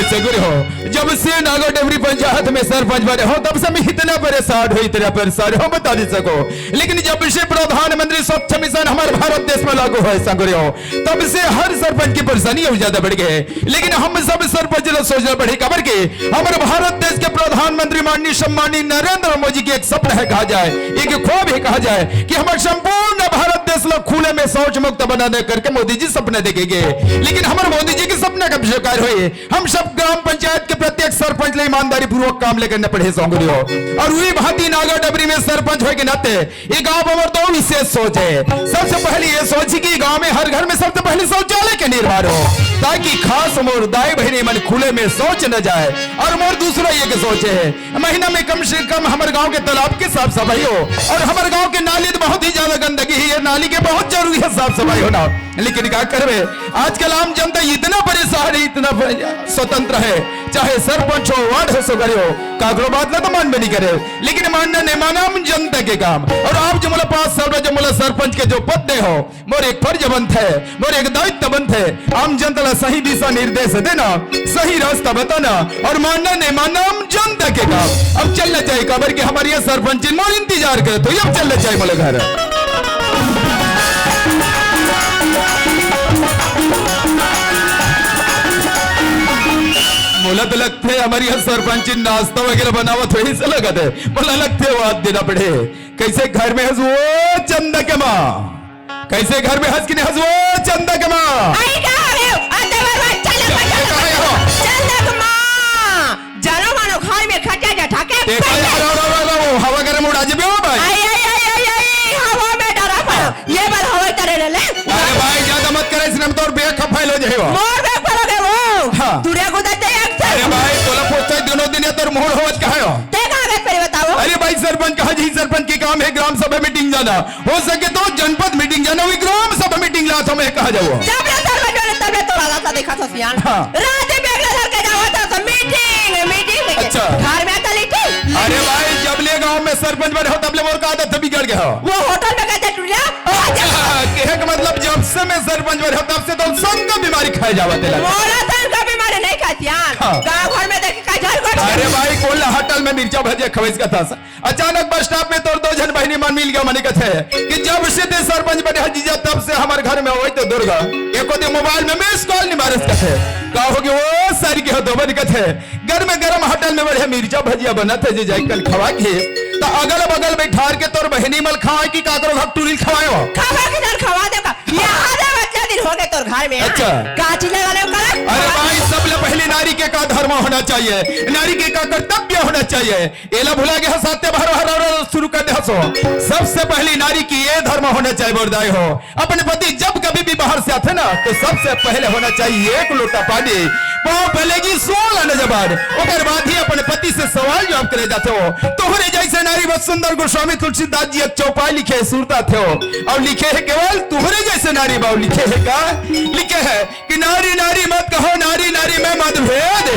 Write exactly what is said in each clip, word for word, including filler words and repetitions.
सगुर हो, जब से नागौर डबरी पंचायत में सरपंच बने हो, तब से मैं इतना परेशान हो, इतना परेशान हो, बता नहीं सको। लेकिन जब से प्रधानमंत्री स्वच्छ मिशन हमारे भारत देश में लागू है सगुर हो, तब से हर सरपंच की परेशानी और ज्यादा बढ़ गई है। लेकिन हम सब सरपंच लोग सोचना पड़े, खबर के हमारे भारत देश के प्रधानमंत्री माननीय सम्माननीय नरेंद्र मोदी की एक सपना है कहा जाए, एक ख्वाब है कहा जाए कि हमारे संपूर्ण भारत देश ला खुले में शौच मुक्त बनाने करके मोदी जी सपने देखेंगे। लेकिन हमारे मोदी जी के सपने कब साकार हुए? हम सब ग्राम पंचायत के प्रत्येक सरपंच ले ईमानदारी पूर्वक काम लेकर न पढ़े सौंगरी हो। और वही भांति नागौर डबरी में सरपंच होए के नाते एक आप और दो विशेष सोच है। सबसे पहले ये सोच कि गांव में हर घर में सबसे पहले शौचालय के निर्माण हो, ताकि खास मोर दाई बहिनी मन खुले में शौच न जाए। और मोर दूसरा ये के सोच है, महीना में कम से कम हमारे गांव के तालाब के साफ सफाई हो। और हमारे गांव के नाली तो बहुत ही ज्यादा गंदगी है, ये नाली के बहुत जरूरी है साफ सफाई होना। लेकिन क्या करबे, आजकल आम जनता इतना परेशान है, इतना प-, स्वतंत्र है, चाहे सरपंच हो, वार्ड हो, सगरी हो, काकरो बात ला तो मन में नहीं करे। लेकिन मानना नहीं मानना आम जनता के काम। और आप जो मोला पाँच साल में जो मोला सरपंच के जो पद दे हो, मोर एक फर्ज बनथे, मोर एक दायित्व बनथे, आम जनता ला सही दिशा निर्देश देना, सही रास्ता बताना और मानना नहीं मानना आम जनता के काम। अब चलना चाहिए, काबर कि हमारे यहाँ सरपंच जी मोर इंतजार करे, तो अब चलना चाहिए मोला घर। मोला तो लगथे हमारे यहाँ सरपंच जी नाश्ता वगैरह बनावत होही से लगत है, मोला लगथे वो आज देना पड़े। कैसे घर में हस वो चंदा के माँ? कैसे घर में हंस के नहीं हंस वो चंदा के माँ? आई का रे, आ देवर बा, चल, चल, चल, चल, चल, चल। चंदा के माँ। जानो मानो घर में खटिया जठा के ते का बैठ यार, जा। रो, रो, रो, रो, हवा गर्म उड़ा जे बे ओ भाई। आई, आई, आई, आई, आई, हवा में डरा पड़ा। ये बार हवा तरे ले ले। अरे भाई, ज्यादा मत करे, इसने में तोर बेग खफाइल हो जाएगा। मोर बेग पर हो गए वो। हाँ। दुनिया को देते एक से। अरे भाई, तोला पूछता है, दोनों दिन ये तोर मोड़ होवत कहाँ हो? ते कहाँ गए पहले बताओ? अरे भाई, सरपंच कहाँ जी, सरपंच के काम है ग्राम सभा मीटिंग जाना। हो सके तो जनपद मीटिंग जाना, वही ग्राम सभा मीटिंग ला था मैं कहा जाऊँ। जब ले सरपंच बने तब ले तोरा रास्ता देखा था सियान। हाँ। रात में बेगला धर के जावा था तो मीटिंग, मीटिंग। अच्छा। घर में आता लेटी। अरे भाई, जब ले गांव में सरपंच बने हो तब ले मोर का आदत बिगड़ गया हो। वो होटल में कहते टुरिया। अच्छा, कहे का मतलब जब से मैं सरपंच बने हो तब से तो संग बीमारी खाए जावा तेला। मोला संग बीमारी नहीं खाती यार। हाँ। गांव घर में देख के का झर अरे भाई, कोला होटल में मिर्चा भजिया खवेस का था। अचानक बस स्टॉप में तोर दो झन बहिनी मन मिल गया, मने कथे कि जब से ते सरपंच बने हस जीजा, तब से हमर घर में होई तो दुर्गा, एको दे मोबाइल में मिस कॉल नहीं मारस कथे। का हो गया वो सारी के हो दो बन कथे, घर में गरम होटल में बढ़िया मिर्चा भजिया बनत है, जे जाई कल खवा के। तो अगल बगल बैठार के तोर बहिनी मल खवाए कि काकरो घर टूरी खवाए हो? खवा के डर खवा दे का। यहाँ दे बच्चा दिन हो गए तोर घर में। अच्छा। का चीज लगा ले कर? अरे भाई, सब ले पहले नारी के का धर्म होना चाहिए, नारी के का कर्तव्य होना चाहिए। एला भुला गया सात्य भर हर, हर, हर शुरू कर दे हसो। सबसे पहली नारी की ये धर्म होना चाहिए, बोरदाई हो। अपने पति जब कभी भी बाहर से आते ना, तो सबसे पहले होना चाहिए एक लोटा पानी। पाँव पलेगी सोलह न जबान, ओकर बाद ही अपने पति से सवाल जवाब करे जाते हो। तोहरे जैसे नारी बस सुंदर गोस्वामी तुलसीदास जी एक चौपाई लिखे, सुरता थे हो। और लिखे है केवल तोहरे जैसे नारी बाबू लिखे है का? लिखे है कि नारी नारी मत कहो, नारी नारी में मतभेद।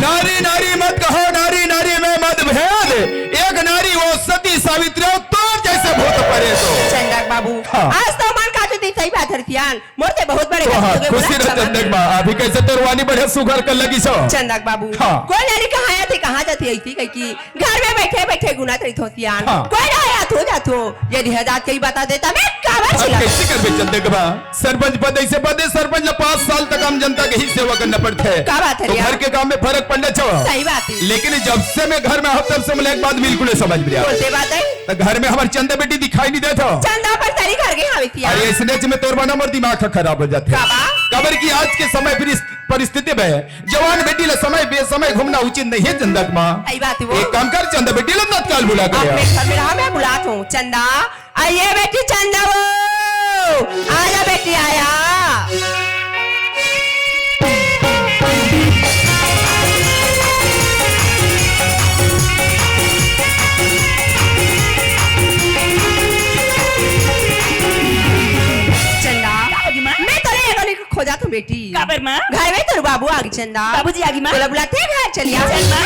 नारी नारी मत कहो, नारी नारी में मतभेद। एक नारी वो सती सावित्री हो, तोर जैसे भूत परेत हो। चंदक बाबू, हाँ। आज तो मन का तो सही बात हर सियान, मोर ते बहुत बड़े तो गलती हाँ, हो गए, खुशी बोला रह क्षमा चंदक कर। बा। अभी कैसे तोर वानी बढ़िया सुघर कर लगी सो? चंदक बाबू, हाँ। कोई नारी कहाँ आती, कहाँ जाती है, इसी कहीं की घर में बैठे बैठे गुनात रही थो सियान। हाँ। कोई ना आया थो जा थो, यदि हजार कहीं बता देता मैं काबर अब चिल्ला। कैसे करबे चंदक बा? सरपंच पद ऐसे पद है, सरपंच ला पाँच साल तक आम जनता के ही सेवा करना पड़ता है। का बात है तो यार? घर के काम में फर्क पड़ना चाहिए। सही बात है। लेकिन जब से मैं घर में हूँ, तब से मुझे एक बात बिल्कुल नहीं समझ में आ रहा। कौन सी बात है? तो घर में हमारी चंदा बेटी दिखाई नहीं देता। चंदा पर तेरी घर के यहाँ भी थी अरे यार। इसने में तोर बना मोर दिमाग का खराब हो जाता है। का बा? कबर की आज के समय परिस-, परिस्थिति में जवान बेटी ला समय बेसमय घूमना उचित नहीं है चंदक माँ। सही बात है वो। एक काम कर चंदा बेटी ला तत्काल बुला कर अपने यार। घर में रहा, मैं बुलात हूँ। चंदा, आइए बेटी चंदा वो, आजा बेटी आया। चंदा, का होगी माँ? मैं तोरे एगो लइका खोजत हूँ बेटी। काबर माँ? घर में तोर बाबू आगे चंदा। बाबूजी आगे माँ? बोला बुलाते हैं घर चलिया। चल माँ।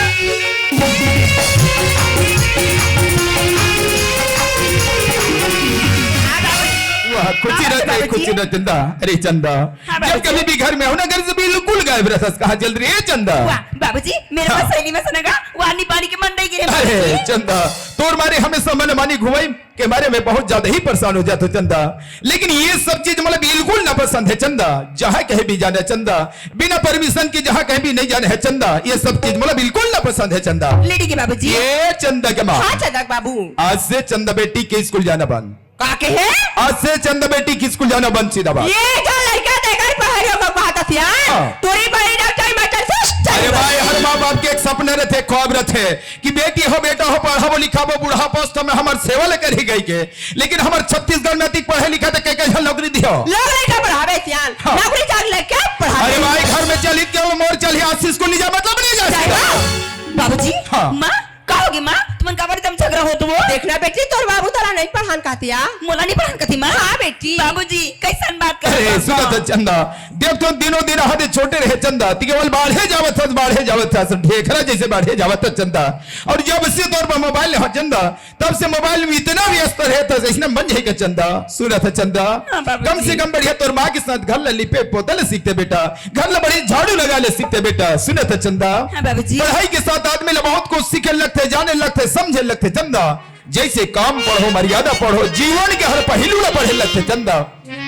वाह, खुशी हाँ, रहते, बाबूजी। खुशी रहते चंदा। अरे चंदा, हाँ, जब बाबूजी। कभी भी घर में हो ना, घर से बिल्कुल गायब रहता, कहाँ चल रही है चंदा? वाह, बाबूजी, मेरे हाँ। पास सहेली में से ना गा, वानी पानी के मन नहीं गिरे, अरे बाबूजी। चंदा, तोर मारे हमेशा मन मानी घुमाई के मारे में बहुत ज्यादा ही परेशान हो जाता चंदा। लेकिन ये सब चीज मतलब बिल्कुल ना पसंद है चंदा। जहाँ कहीं भी जाना चंदा, बिना परमिशन के जहाँ कहीं भी नहीं जाना है चंदा। ये सब चीज मतलब बिल्कुल ना पसंद है चंदा। लेडी के बाबूजी। ये चंदा के माँ। हाँ, चंदा के बाबू। आज से चंदा बेटी के स्कूल जाना बंद। का के है? आज से चंदा बेटी के स्कूल जाना बंद, सीधा बात। ये जो लड़का देखा पढ़ाई होगा बात है, हाँ। हाँ। तोरी बड़ी डॉक्टर मास्टर से चल अरे भाई, हर माँ बाप के एक सपना रहते, ख्वाब रहते कि बेटी हो, बेटा हो, पढ़ाबो, लिखाबो, बुढ़ापा अवस्था में हमार सेवा ले करही गई के। लेकिन हमार छत्तीसगढ़ में अतिक पढ़े लिखा तो कई कई झन नौकरी दियो। लोग लड़का पढ़ावे सियान, हाँ। नौकरी चाकरी लग के पढ़ावे। अरे भाई, घर में चली के मोर चली, आशीष को नहीं जा, मतलब नहीं जा जाए सकता। बाबूजी, हाँ। माँ, का होगे माँ? तुमन काबर एकदम झगड़ा होत हो? देखना बेटी, तोर बाबू तोला नहीं पढ़ान कहतिया। मोला नहीं पढ़ान कहती माँ? हाँ बेटी। बाबूजी, कैसन बात कर अरे, रहे हो? सुनत चंदा, देख तो दिनों दिन हदे छोटे रहे चंदा, ती केवल बाढ़े जावत हस, बाढ़े जावत हस, ढेखरा जैसे बाढ़े जावत हस चंदा। और जब से तोर पर मोबाइल हो चंदा, तब से मोबाइल में इतना व्यस्त रहे था, इसने मन यही का चंदा, सुनत चंदा। हाँ, बाबूजी। कम से कम बढ़िया तोर माँ के साथ घर ला लिपे पोतल सीखते बेटा, घर ला बढ़िया झाड़ू लगा ले सीखते बेटा, सुनत चंदा। हाँ, बाबूजी। पढ़ाई के साथ आदमी ला बहुत कुछ सीखे लगते, जाने लगते, समझे लगते चंदा। जैसे काम पढ़ो, मर्यादा पढ़ो, जीवन के हर पहलू ला पढ़े लगते चंदा।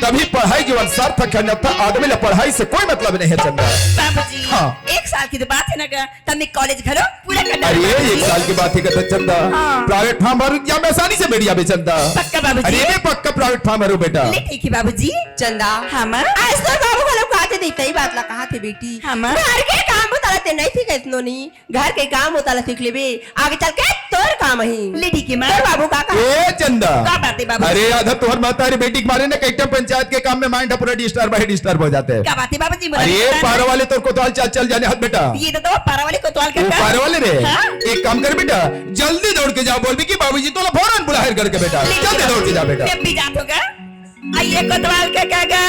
तभी पढ़ाई जीवन सार्थक है, अन्यथा आदमी ला पढ़ाई से कोई मतलब नहीं है चंदा। बाबूजी, हाँ। एक साल की तो बात है ना, तब मैं कॉलेज घलो पूरा करना अरे, है बाबूजी। एक साल की बात है कहते चंदा। हाँ। प्राइवेट फार्म भरू या मैं आसानी से बेटिया बे चंदा। पक्का बाबूजी। अरे, मैं पक्का प्राइवेट फार्म भरू बेटा। ले ठीक है बाबूजी। चंदा। हाँ माँ। आज तो बाबू घलो कहते नहीं, तई बात ला कहा थे बेटी। हाँ माँ। घर के काम बताते नहीं थी कैसनो नहीं। घर के काम होता ला सीख लेबे, आगे चल के तोर काम ही। ले ठीक है माँ। तोर बाबू का काम। ए चंदा। का बात है बाबू? अरे आधा तोहर महतारी बेटी के मारे ना कई ठन पंचायत के काम में mind पूरा disturb है, disturb हो जाते हैं। का बात है बाबूजी? अरे पारा वाले तोर कोतवाल चल, चल जाने हाथ बेटा। ये तो, तो पारा वाले कोतवाल का वो काम। पारा वाले रे। हाँ? एक काम कर बेटा, जल्दी दौड़ के जाओ, बोल भी कि बाबूजी तोला फौरन बुलाहिन करके बेटा, ले ठीक है जल्दी दौड़ के जा बाबूजी। बेटा। मैं भी जात होगा। आइए कोतवाल के काका,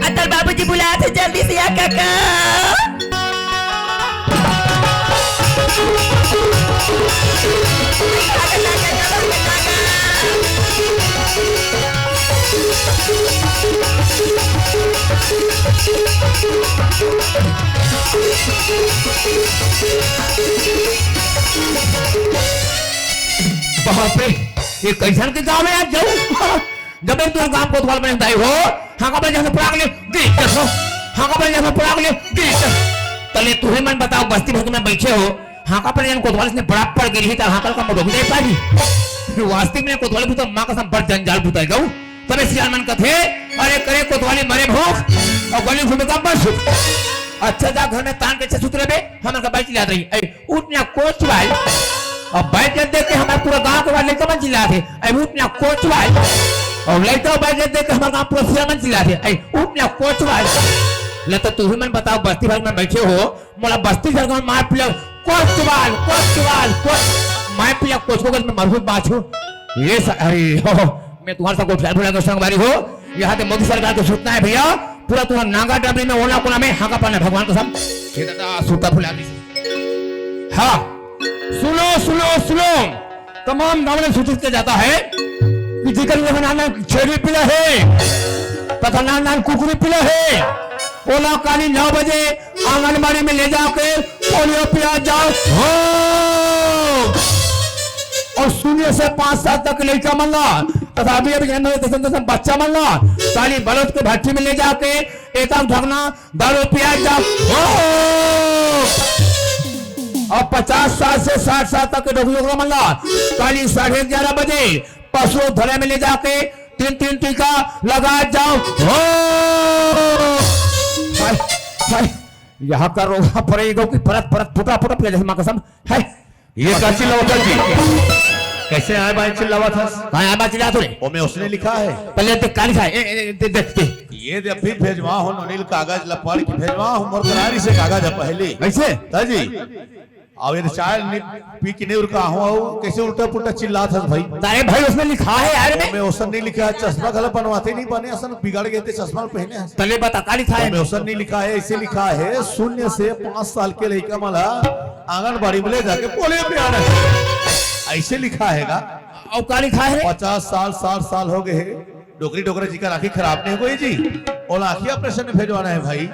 अतल बाबूजी बुलात हे, जल्दी से आ काका। बाप रे, ये कैसन के गाँव है यार, जाऊ। जब एक तोर गाँव कोतवाल बने दाई हो, हाँ का बने जैसे पराग ले, देख देखो, हाँ का बने जैसे पराग ले, देख देखो। तले तुही मन बताओ, बस्ती भर के में बैठे हो, हाँ का बने जन कोतवाल इसने बड़ा पड़ गई रही, तो हाँ कल का मोटो भी नहीं पाई। फिर वास्तव में कोतवाल भी तो माँ कसम बड़ जंजाल बुताई गऊ। तबे सियान मन कथे, अरे करे कोतवाली मरे भूख, और गली घूमे का मर सुख। अच्छा जा घर में तान के छे सुतरे बे, हमन का बैठ लिया रही। उठ ना कोतवाल। अब बैठ के देख के हमार पूरा गांव के बाद लइका मन चिल्लात हे, "ऐ उठ ना कोतवाल।" और लइका बैठ के देख के हमार गांव पूरा सियान मन चिल्लात हे, "ऐ उठ ना कोतवाल।" ले तो तुही मन बताओ, बस्ती भर में बैठे हो, मोला बस्ती भर में मार पिला, "कोतवाल, कोतवाल, कोत-," मार पिला कोचको कर मैं मरहूं बाछू। ये स-, अरे, हो, हो, मैं तुम्हारे साथ गोठिया भुला के संगवारी हो। यहाँ के मोदी सरकार को सूचना है भैया, पूरा तुम्हारा नागा डबरी में, ओला कोना में हाका पाना, भगवान कसम। हे दादा, सूता फुला दी। हाँ, सुनो, सुनो, सुनो, तमाम गाँव में सूचित किया जाता है कि जिकर ये नाना छेरी पिला है तथा नान नान कुकुरी पिला है, ओला काली नौ बजे आंगनबाड़ी में ले जाके पोलियो पिया जाओ हो। और शून्य से पाँच साल तक के लइका मन ला तथा अभी अभी जन्मे दसम दसम बच्चा मन ला काली बलोच के भट्टी में ले जाके एकाम ढकना दारू पिया जाओ हो। और पचास साल से साठ साल तक के डोकरी ओकरा मन ला काली साढ़े ग्यारह बजे पशु धरे में ले जाके तीन तीन टीका लगा जाओ हो। हाय, हाय, यहाँ का रोगा पड़ेगा कि परत परत फुटा फुटा पिया जैसे माँ कसम है। ये का चिल्लावत हस जी? कैसे आए बाय चिल्लावत हस? हाँ, आए बाय चिल्लात हो रे। ओमे उसने लिखा है। पहले देख का लिखा है। ए, ए, ए, दे, देख, देख। ये दे अभी भेजवा हो अनिल कागज ला पढ़ के भेजवा हो मोर करारी से कागज है पहले। कैसे? ता जी। अब ये चाय नि-, पी के नहीं उरका हो, कैसे उल्टा पुल्टा चिल्लात हस भाई? अरे भाई, उसने लिखा है यार में। ओमे ओसन नहीं लिखा है, चश्मा गला बनवाते नहीं बने, असन बिगड़ गए थे, चश्मा पहने हस। तले बता, का लिखा है? ओमे ओसन नहीं लिखा है, ऐसे लिखा है, शून्य से पाँच साल के लइका मन ला आंगनबाड़ी में ले जाके पोलियो पियाना है। ऐसे लिखा है का? और का लिखा है रे? पचास साल, साठ साल हो गए हैं, डोकरी डोकरा जी का आँखी खराब नहीं होई जी, ओला आँखी ऑपरेशन में भेजवाना है भाई।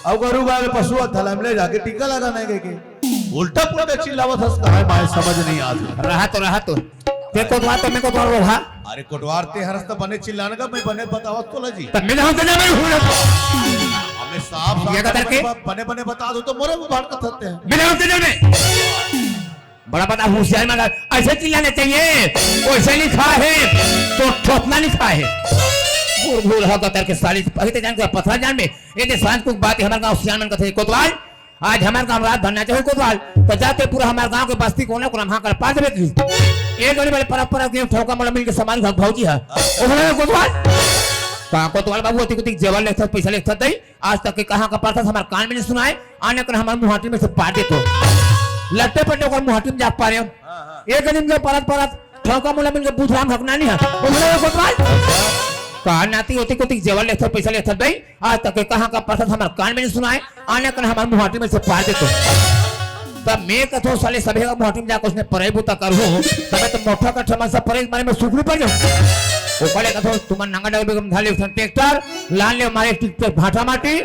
अउ गरू गाय पशु धलम ले जाके टीका लगाना है कहिके उल्टा पुल्टा चिल्लावत हस, कहाँ है, मैं समझ नहीं आत। रहा तो, रहा तो। ते कोटवार तो मैं कोटवार रहा। अरे कोटवार ते हरस तो बने चिल्लाने का, मैं बने बतावत तोला जी। तो मिला हूँ तो ना मैं हूँ। हमें साफ साफ ये बता बने, के? बने, बने बता दो तो मोरे में भड़कत हते हैं। मिला हूँ तो ना मैं। बड़ा बड़ा होशियार मगर ऐसे चिल्लाना चाहिए, वैसे लिखा है तो ठोकना लिखा है। भूल भूल हो गतर के साली, पहले जान के पथरा जान में, ये दे सांझ को बात है, हमारे गाँव सियान मन कथे कोतवाल, आज हमारे गाँव रात भरना चाहिए कोतवाल, तो जाते पूरा हमारे गाँव के बस्ती कोना कोना वहाँ कर पार देवे तू। एक गली वाले परब परब के ठोका मोला मिल के सामान घर भौजी है, ओकरे कोतवाल। कहाँ कोतवाल बाबू, अति कुतिक जेवर लेथस, पैसा लेथस दई, आज तक के कहाँ का पड़ता हमारे कान में नहीं सुनाए, आने कर हमारे मुहाटी में से पार देतो। लट्टे पट्टे ओकर मुहाटी में जा पारे हम। हाँ, हाँ। एक दिन के परत परत ठौका मोला मिल के बुधराम हकनानी है। ओकरे कोतवाल। कहा नाती होती को तिक जेवर लेथस, पैसा लेथस बई। आज तक के कहाँ का पड़ता हमारे कान में नहीं सुनाए, आने कर हमारे मुहाटी में से पार देतो। तब मैं कथो साले सभे का मुहाटी में जाकर उसने पराई बूता करहूँ, तबे तो मोटा का ठमन सब पराई मारे में सुकरी पड़ जाऊँ। ओकरे कथो तुमन नंगा डगरी में धाले उठन ट्रैक्टर, लान ले मारे टिकटर भाटा माटी,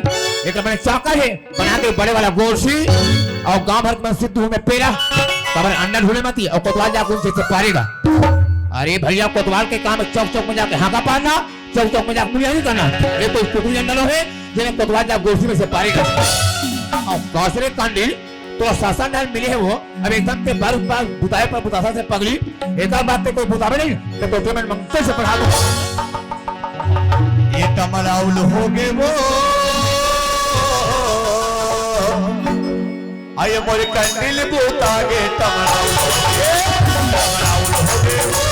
एक मैंने चाकर है, बना दे बड़े वाला गोरसी, अउ गांव भर के मन सिद्धू में पेरा, तबर अंडा ढूंढे मती, अउ कोतवाल जाके उनसे से पारेगा। अरे भैया, कोतवाल के काम है चौक चौक में जाके हाका पारना, चौक चौक में जाके मुड़िया नहीं करना। ये तो कुकुर अंडा लो है, जेमे कोतवाल जाके गोरसी में से पारेगा। अउ कासरे कांडी, तो सासन डाल मिले है वो, अब एकदम ते बार बार बुताए पर बुतासा से पगली, एक बात पे कोई बुतावे नहीं, तो टोटे में मंगते से पढ़ा दो। ये टमलाउल हो गे वो, आये मोर कंडिल बुता गे टमलाउल हो गे, टमलाउल हो गे वो,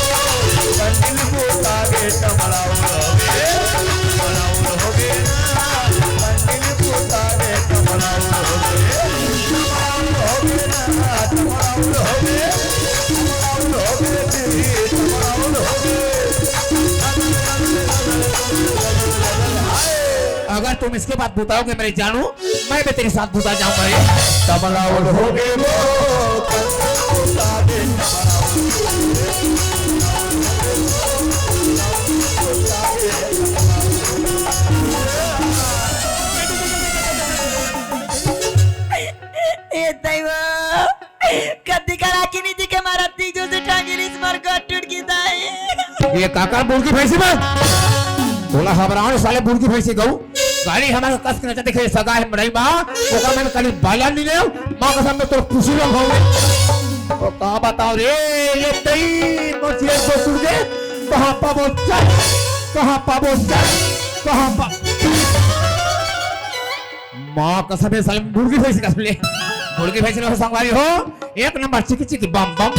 कंडिल बुता गे टमलाउल हो गे, टमलाउल हो गे ना, कंडिल बुता गे टमलाउल हो गे, टमलाउल हो गे ना, टमलाउल हो गे, टमलाउल हो गे, टमलाउल हो गे। अगर तुम इसके बाद बुताओगे मेरे जानू, मैं भी तेरे साथ बुता जाऊंगा रे। टमलाउल हो गे वो, ए दैवा, कद्दी करा के नीचे के मारा तीजो से टांगी रिस मार गट टूट की दाई। ये काकर बुड़की भैंसी बन? तोला हबरावन साले बुड़की भैंसी गऊ। गाड़ी हमारे कस के नचा देखे सगा है मड़ई माँ, ओकर मन कली बाला नहीं ले, माँ कसम में तोर खुशी लोग होंगे। तो का बताओ रे, ये तई मोर सिर को सुन के, कहाँ पाबो चल, कहाँ पाबो चल, कहाँ पा-, माँ कसम है साले मुर्गी भैंस कसम ले, मुर्गी भैंस ले संगवारी हो, एक नंबर चिकी चिकी बम बम।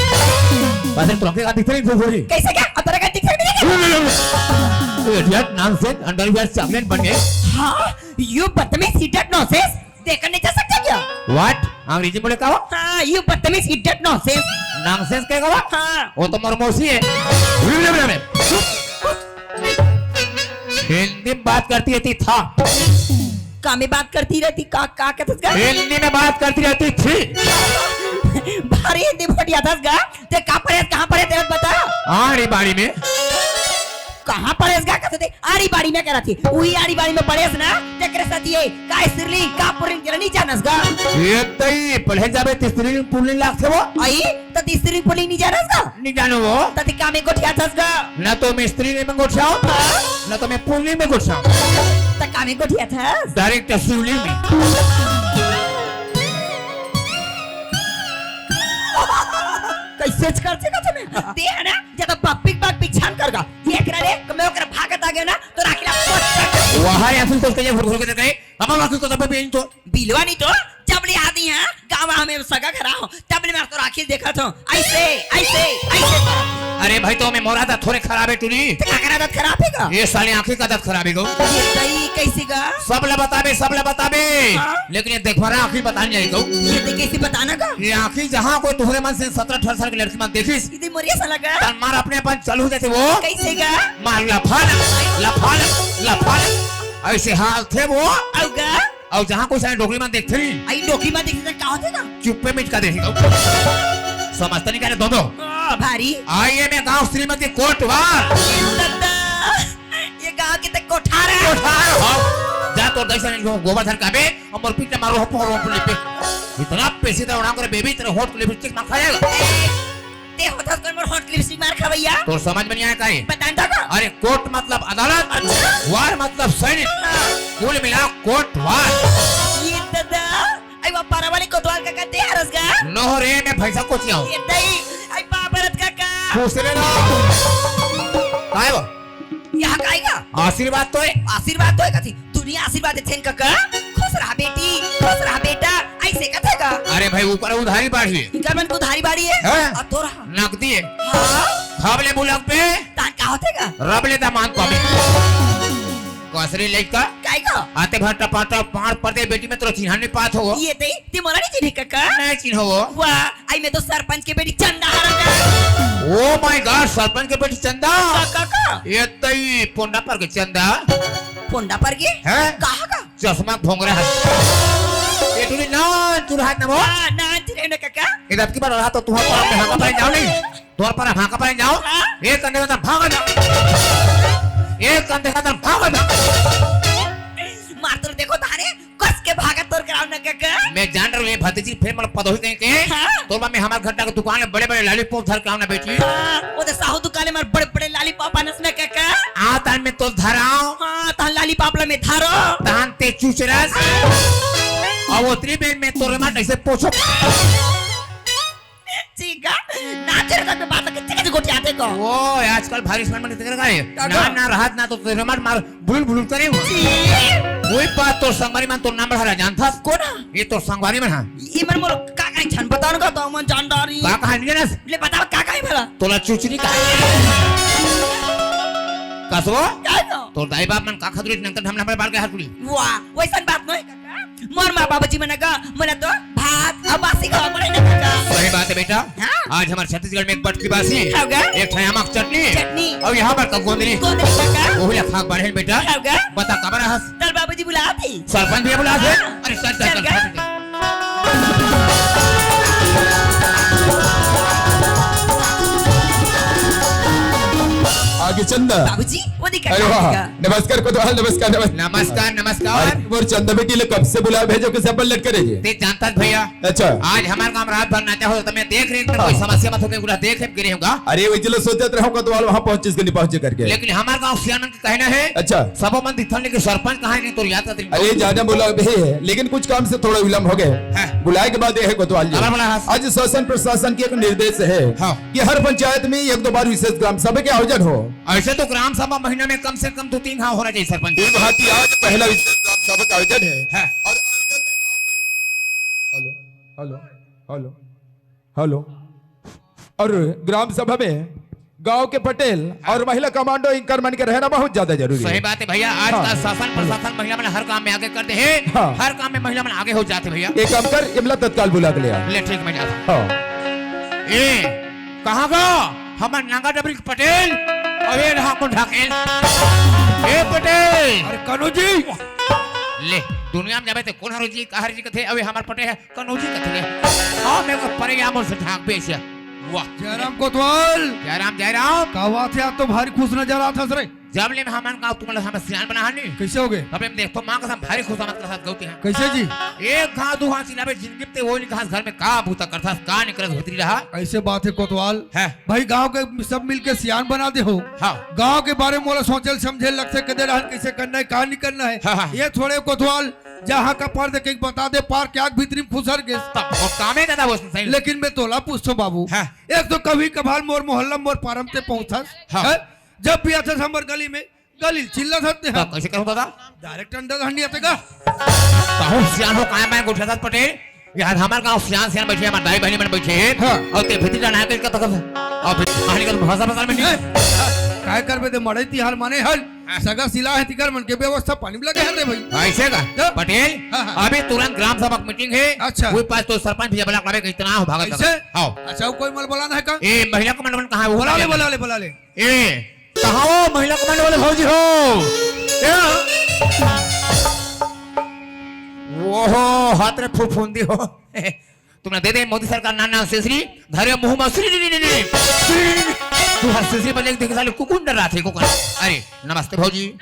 बस तुरंत का दिखते नहीं थोड़ी। कैसे क्या? अब तेरा का दिखते नहीं क्या? Idiot, nonsense, underwear, chocolate बन गए। हाँ, you बदतमीज idiot nonsense, देखकर नहीं जा सकता क्या? What? अंग्रेजी बोले का हो? हाँ, you बदतमीज idiot nonsense। Nonsense कहेगा वो? हाँ। वो तो मोर मौसी है। हिंदी में बात करती रहती था। का में बात करती रहती, का, का कहत हस गा? हिंदी में बात करती रहती थी। भारी हिंदी फटियात हस गा। ते का पढ़े, कहाँ पढ़े, तेरा बता। आड़ी बाड़ी में। कहाँ पढ़े हस गा? कहत हे, आड़ी बाड़ी में करत हे। उही आड़ी बाड़ी में पढ़े हस ना, तेकरे साथ ये, का स्त्रीलिंग, का पुल्लिंग, तेला नहीं जानस गा? ये तई, पढ़े जाबे त स्त्रीलिंग पुल्लिंग लागथे वो। आई? त ते स्त्री पुल्लिंग नहीं जानस गा? नहीं जानो वो। त ते का में गोठियाथस गा? ना तो मैं स्त्री नहीं में गोठियाओ, हाँ? ना तो मैं पुल्लिंग में गोठियाओ। त का में गोठियाथस? Direct शिवलिंग में। कैसे करथे का तूने? ते है ना, जब बप्पिक बाग बिछान कर गा। ये करा रे, मैं ओकरा भागत आ गया ना, तो राखी ला पट कर। वहाँ या फिर तो उसके लिए घुर घुर के देखे, अब राखी को तब भी तो बिलवा नहीं तो, जब ले आती हैं, गाँव में सगा खड़ा हो, तब ले मैं तो राखी देखत हूँ। ऐसे, ऐसे, ऐसे करत। अरे भाई, तो मैं मोर आदत थोड़े खराब है, टूरी। तो का कर आदत खराब है गा? ये साले आँखी का आदत खराब है गो। ये तई कैसे गा? सब ला बताबे, सब ला बताबे। हाँ? लेकिन ये देखवारा आँखी बता नहीं आई गो। ये तो कैसे बताना गा? ये आँखी जहाँ कोई तुहरे मन से सत्रह अठारह साल की लड़की मन देखिस। ये तो मोरिया सा लगा। तन मार अपने अपन चालू हो जाते वो। कैसे गा? मार लफान, लफान, लफान। ऐसे हाल थे वो। अउ गा? अउ जहाँ कोई सारे डोकरी मन देखथे नहीं। आई डोकरी मन देखथे त का होथे ना? चुप्पे मिचका देथे। समझता नहीं क्या रे दोनों? ओ, भारी। आइए मैं गाँव श्रीमती कोटवार। ए दद्दा। किते कोठार है। कोठार हो। जा तोर दाई से गोबर धर के आबे, अउ मोर पीठ मारो हो पोरो पे। इतना पैसे तो उड़ा कर बेबी, तेरे होठ के लिपस्टिक मार खाएगा। ते होत हस कोन मोर होठ लिपस्टिक मार खवैया? तोर समझ में नहीं आया का है? बता ना तो। अरे कोर्ट मतलब अदालत, अच्छा। वार मतलब सैनिक, हाँ। कुल मिला कोर्ट वार। ये दादा, आई वो पारा वाली कोतवाल का करते हरस गा? नो रे, मैं भैंसा कोचिया हूँ। ये दई, आई बाबरत का का? दूसरे ना। काय वो? यहाँ का आएगा? आशीर्वाद तो है। आशीर्वाद तो है कथी? दुनिया आशीर्वाद देथे न कका। खुश रहा बेटी, खुश रहा बेटा, ऐसे कथे का? अरे भाई, ऊपर उधारी बाढ़ी है। इनकर मन के उधारी बाढ़ी है? हाँ। और तोरा? नकदी है। हाँ। खब ले मुलक पे। तान का होथे का? रब ले दामान पावे। कसरी लइका। काय का? आते भर टपाटप मार पड़ दे बेटी में तोर चिन्हा नहीं पात हो। ये ते, ते मोला नहीं चिन्हे कका? नहीं चिन्हो वो। वाह, आई मैं तो सरपंच के बेटी चंदा हरंगा। Oh my God, सरपंच के बेटी चंदा? का, का, का? ये तई पोंडा पर के चंदा। पोंडा पर के? हैं? कहाँ का? चश्मा भोंगरा है। ये टुरी नान चुरहात ना वो? हाँ, नान चुरहात ना काका। ये रात की बार रहा तो तुम्हारा पर मैं हाका पर जाओ नहीं। द्वार पर भागा पर जाओ। हाँ? एक कंधे का भागा जाओ। एक कंधे का भागा जाओ। मार तो देखो ताने, कस के भागा तोर कराओ ना काका। मैं जान रहा हूँ, ये भतीजी फिर मतलब पदोही कहीं के। हाँ? तो मैं हमारे घंटा की दुकान में बड़े-बड़े लॉलीपॉप धर के आऊँ ना बेटी। हाँ, वो तो साहू दुकान में बड़े-बड़े लॉलीपॉप आनस ना काका। आ तान में तो धराओ। हाँ, तान लॉलीपॉप ला में धरो। तान ते चुचरस। और वो त्रिबेन में तो रिमाट ऐसे पोछो। ठीक है, नाचे रहता तो बात कितने के गोटी आते को। वो आजकल भारी स्मार्ट मन इतने का है। का ना, का? ना रहत ना तो तेरे मार मार भुलुल भुलुल करे हो। जी। वही बात तो संगवारी मन तो नाम बढ़ा रहा जानता। कौन है? ये तो संगवारी मन है। ये मन मोर का का छन बताओ ना तो मन जानदारी। का कहानी है ना? ले बताओ का का है भला? तोला चुचरी का। कसो? का का? तोर दाई बाप मन का खतरी नंतर हम हमारे बाल के हाथ पुली। वाह, वैसन बात नहीं। मोर माँ बाबूजी मन का, मोला तो भात अउ बासी खावा पड़े ना काका। सही बात है बेटा। हाँ। आज हमारे छत्तीसगढ़ में एक बटकी बासी, होगा? एक ठे आमा के चटनी, चटनी। अउ यहाँ पर का गोंदली। गोंदली काका। वही ला खा के बढ़े बेटा। होगा? बता काबर हस? तोर बाबूजी बुलाथे। सरपंच भी बुलाथे। हाँ। अरे चल, चल, चल, चल, का? चल, चल। आगे चंदा। बाबूजी, वो दिखा अरे वाह। नमस्कार कोतवाल, नमस्कार, नमस्कार। नमस्कार, नमस्कार। अरे, मोर चंदा बेटी ले कब से बुला भेजो के सब लटके रहिए। ते जानता है भैया। अच्छा। आज हमारे गांव रात भर नाचा हो, तो मैं देख रही हूँ, कोई हाँ। समस्या मत हो, मैं पूरा देख के गिरे होगा। अरे, वही चलो सोचत रहो कोतवाल वहाँ पहुँचे के नहीं पहुँचे करके। लेकिन हमारे गांव सियान के कहना है। अच्छा। सबो मन दिथन लेकिन सरपंच कहाँ है, नहीं तो याद करते। अरे, ज्यादा बुला भी है, लेकिन कुछ काम से थोड़ा विलम्ब हो गए। हाँ। बुलाए के बाद ये है कोतवाल जी। खबर बोला हाँ। आज शासन प्रशासन की एक निर्देश है हाँ। कि हर पंचायत में एक दो बार विशेष ग्राम सभा के आयोजन हो। ऐसे तो ग्राम सभा महीना में कम से कम दो तीन घाव होना चाहिए सरपंच। ये बात ही आज पहला विशेष ग्राम सभा का आयोजन है। हाँ। और हेलो, हेलो, हेलो, हेलो। और ग्राम सभा में गांव के पटेल हाँ। और महिला कमांडो इंकर मन के रहना बहुत ज्यादा जरूरी सही है। बात है भैया, आज हाँ। का शासन प्रशासन महिला मन हर काम में आगे कर दे है, हाँ। हर काम में महिला मन आगे हो जाते भैया। एक काम कर, इमला तत्काल बुला के ले आ। ले ठीक, मैं जाता हूँ। हाँ। ए, कहाँ गा? हमर नांगा डबरी के पटेल, अउ ए रहा कोन ढाकेल। ए पटेल। अरे कन्हू जी। ले, दुनिया में जाबे ते कोन हरो जी, कहाँ जी कथे, अउ ए हमर पटेल है, कन्हू जी कथे ले। हाँ, मेरे को परे या मोर से ढाक बेच या। वाह। जयराम कोतवाल। जयराम, जयराम। का बात है, आज तो भारी खुश नजर आथस रे। जब ले हमन गाँव तुमन ला हमर सियान बना हनी। कैसे हो गए? तब ले देख तो माँ कसम भारी खुश आमद के साथ गौते हैं। कैसे जी? एक घाव दू घाव चिल्लाबे जिंदगी ते वो नहीं घास घर में का बूता करथस का नहीं करस भीतरी रहा। ऐसे बात है कोतवाल। है। भाई गांव के सब मिलके सियान बना दे हो। हाँ। गांव के बारे में मोला सोचल समझे लगथे कदे रहन कैसे करना है का नहीं करना है। हाँ, हाँ। ये थोड़े कोतवाल जहाँ का पर्द के बता दे पार क्या भीतरी में खुसर गे। तब वो कामे दादा वो सही। लेकिन मैं तोला पूछथों बाबू। हाँ। एक तो कभी कभार मोर मोहल्ला मोर पारम ते पहुँचस। हाँ। हैं? जब भी आथस हमर गली में, गली चिल्ला सकते हैं। तो कैसे करूँ दादा? डायरेक्ट अंडा धंडी आते का? कहूँ सियान हो, काय मैं गोठिया था पटेल? यहाँ हमारे गाँव सियान सियान बैठे, हमारे दाई बहनी मन बैठे हैं। हाँ। और ते भीतर जाना है तो इसका तक और फिर कहानी का तो भाषा बता में नहीं। हैं? काय करबे ते मड़ई तिहार माने हल, हाँ। सगा सिला है तिकर मन के व्यवस्था पानी में लगे हैं रे भाई। ऐसे का? तो? पटेल, हाँ, हाँ। अभी तुरंत ग्राम सभा की मीटिंग है। अच्छा। वही पास तो सरपंच भैया बुला के लावे, इतना हो भागत ऐसे? लगा। आओ। अच्छा, वो कोई मल बोला ना है का? ए, महिला कमांड कहाँ है? वो बुला ले, बुला ले। बुला ले, बुला ले। ए, कहाँ हो महिला कमांड वाले भौजी हो? ए? ओहो, हाथ रे फुफुंदी हो। तुमने दे दे मोदी सरकार नान नान सेसरी, धरे मुंह में श्री, श्री, श्री, श्री, श्री। तू हर सेसरी बजे देख साले कुकुर डर रहा थे, कुकुर। अरे, नमस्ते भौजी।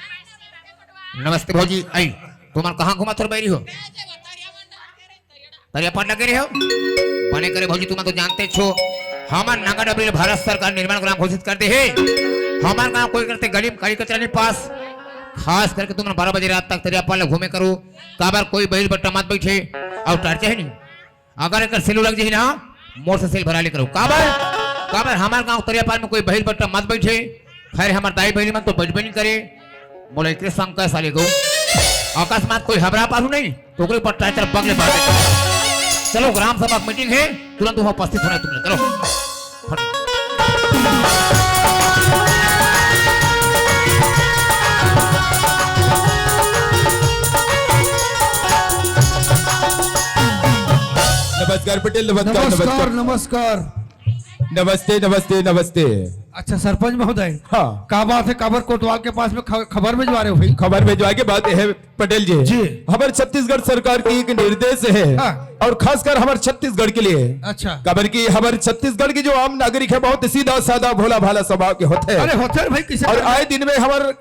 नमस्ते भौजी। आई, तुमन कहाँ घूमत हो बइरी हो? तरिया पार लगे रहे हो? बने करे भौजी, तुमन तो जानते छो, हमर नांगा डबरी ल भारत सरकार निर्माण ग्राम घोषित कर दे हे। हमर गांव कोई करते गली में काली कचरा नहीं पास। खास करके तुमन बारह बजे रात तक तरिया पार ल घूमे करो, काबर कोई बहिल बट्टा मत बैठे। और टर्च है नहीं, अगर एकर सेल लग जाही ना, मोर से सेल भरा ले करो। काबर? काबर हमर गांव तरिया पार में कोई बहिल बट्टा मत बैठे। खैर, हमर दाई बहिनी मन तो बैठबे नहीं करे। मोला एकरे संग का साले गो, अकस्मात कोई हबरा पारू नहीं, तो ओकरे ऊपर ट्रैक्टर बगले बांध दे। चलो, ग्राम सभा मीटिंग है, तुरंत वहां उपस्थित होना है तुमने। चलो, फट। नमस्कार पटेल, नमस्कार, नमस्कार, नमस्कार। नमस्कार। नमस्ते, नमस्ते, नमस्ते। अच्छा सरपंच महोदय, हाँ। का बात है, काबर कोतवाल के पास में ख-, खबर भिजवा रहे हो भाई? खबर भिजवा के बात है पटेल जी। जी। हमर छत्तीसगढ़ सरकार की एक निर्देश है। हाँ। और खासकर हमर छत्तीसगढ़ के लिए। अच्छा। काबर कि हमर छत्तीसगढ़ के जो आम नागरिक है, बहुत सीधा साधा भोला भाला स्वभाव के होते हैं। अरे होते हैं भाई, किसे और आए दिन में हमर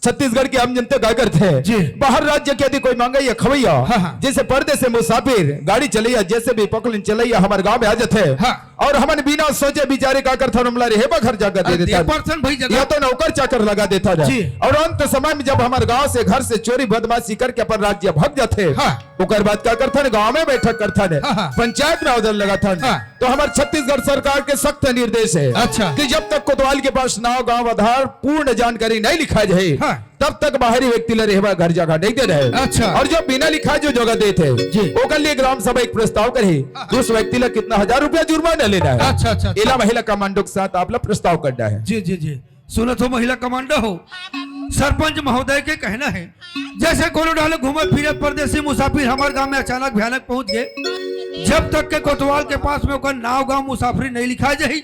छत्तीसगढ़ के आम जनता का करथे। जी। बाहर राज्य के यदि कोई मंगइया खवइया, हाँ, हाँ। जैसे परदेस से मुसाफिर, गाड़ी चलइया, जैसे भी पकलिन चलइया, हमर गांव में आ जाथे। हाँ। और हमन बिना सोचे बिचारे का करथन, हमला रहे बर घर जगह दे अरे, देथन। दे परथन भाई जगह। या तो नौकर चाकर लगा देथन। जी। और अंत समय में जब हमर गांव से, घर से चोरी बदमाशी करके अपन राज्य भग जाथे, हाँ। ओकर बाद का करथन, गांव में बैठक करथन, हाँ, हाँ। पंचायत में आवेदन लगाथन। हाँ। तो हमर छत्तीसगढ़ सरकार के सख्त निर्देश है अच्छा। कि जब तक कोतवाल के पास नाव, गांव, आधार, पूर्ण जानकारी नहीं लिखा जाए, हाँ। तब तक बाहरी व्यक्ति ला रहे बर घर जगह नहीं देना है। अच्छा। और जो बिना लिखा जो जगह देथे, जी। ओकर लिए ग्राम सभा एक प्रस्ताव करही, हाँ, हाँ। उस व्यक्ति ला कितना हजार रुपया जुर्माना लेना है। अच्छा, अच्छा, अच्छा। एला महिला कमांडो के साथ आप ला प्रस्ताव करना है। जी, जी, जी। सुनत हो महिला कमांडो हो, सरपंच महोदय के कहना है, जैसे कोनो डाले घूमत फिरत परदेसी मुसाफिर हमर गांव में अचानक भयानक पहुंच गए, जब तक के कोतवाल के पास में ओकर नाव गांव मुसाफरी नहीं लिखा जाही,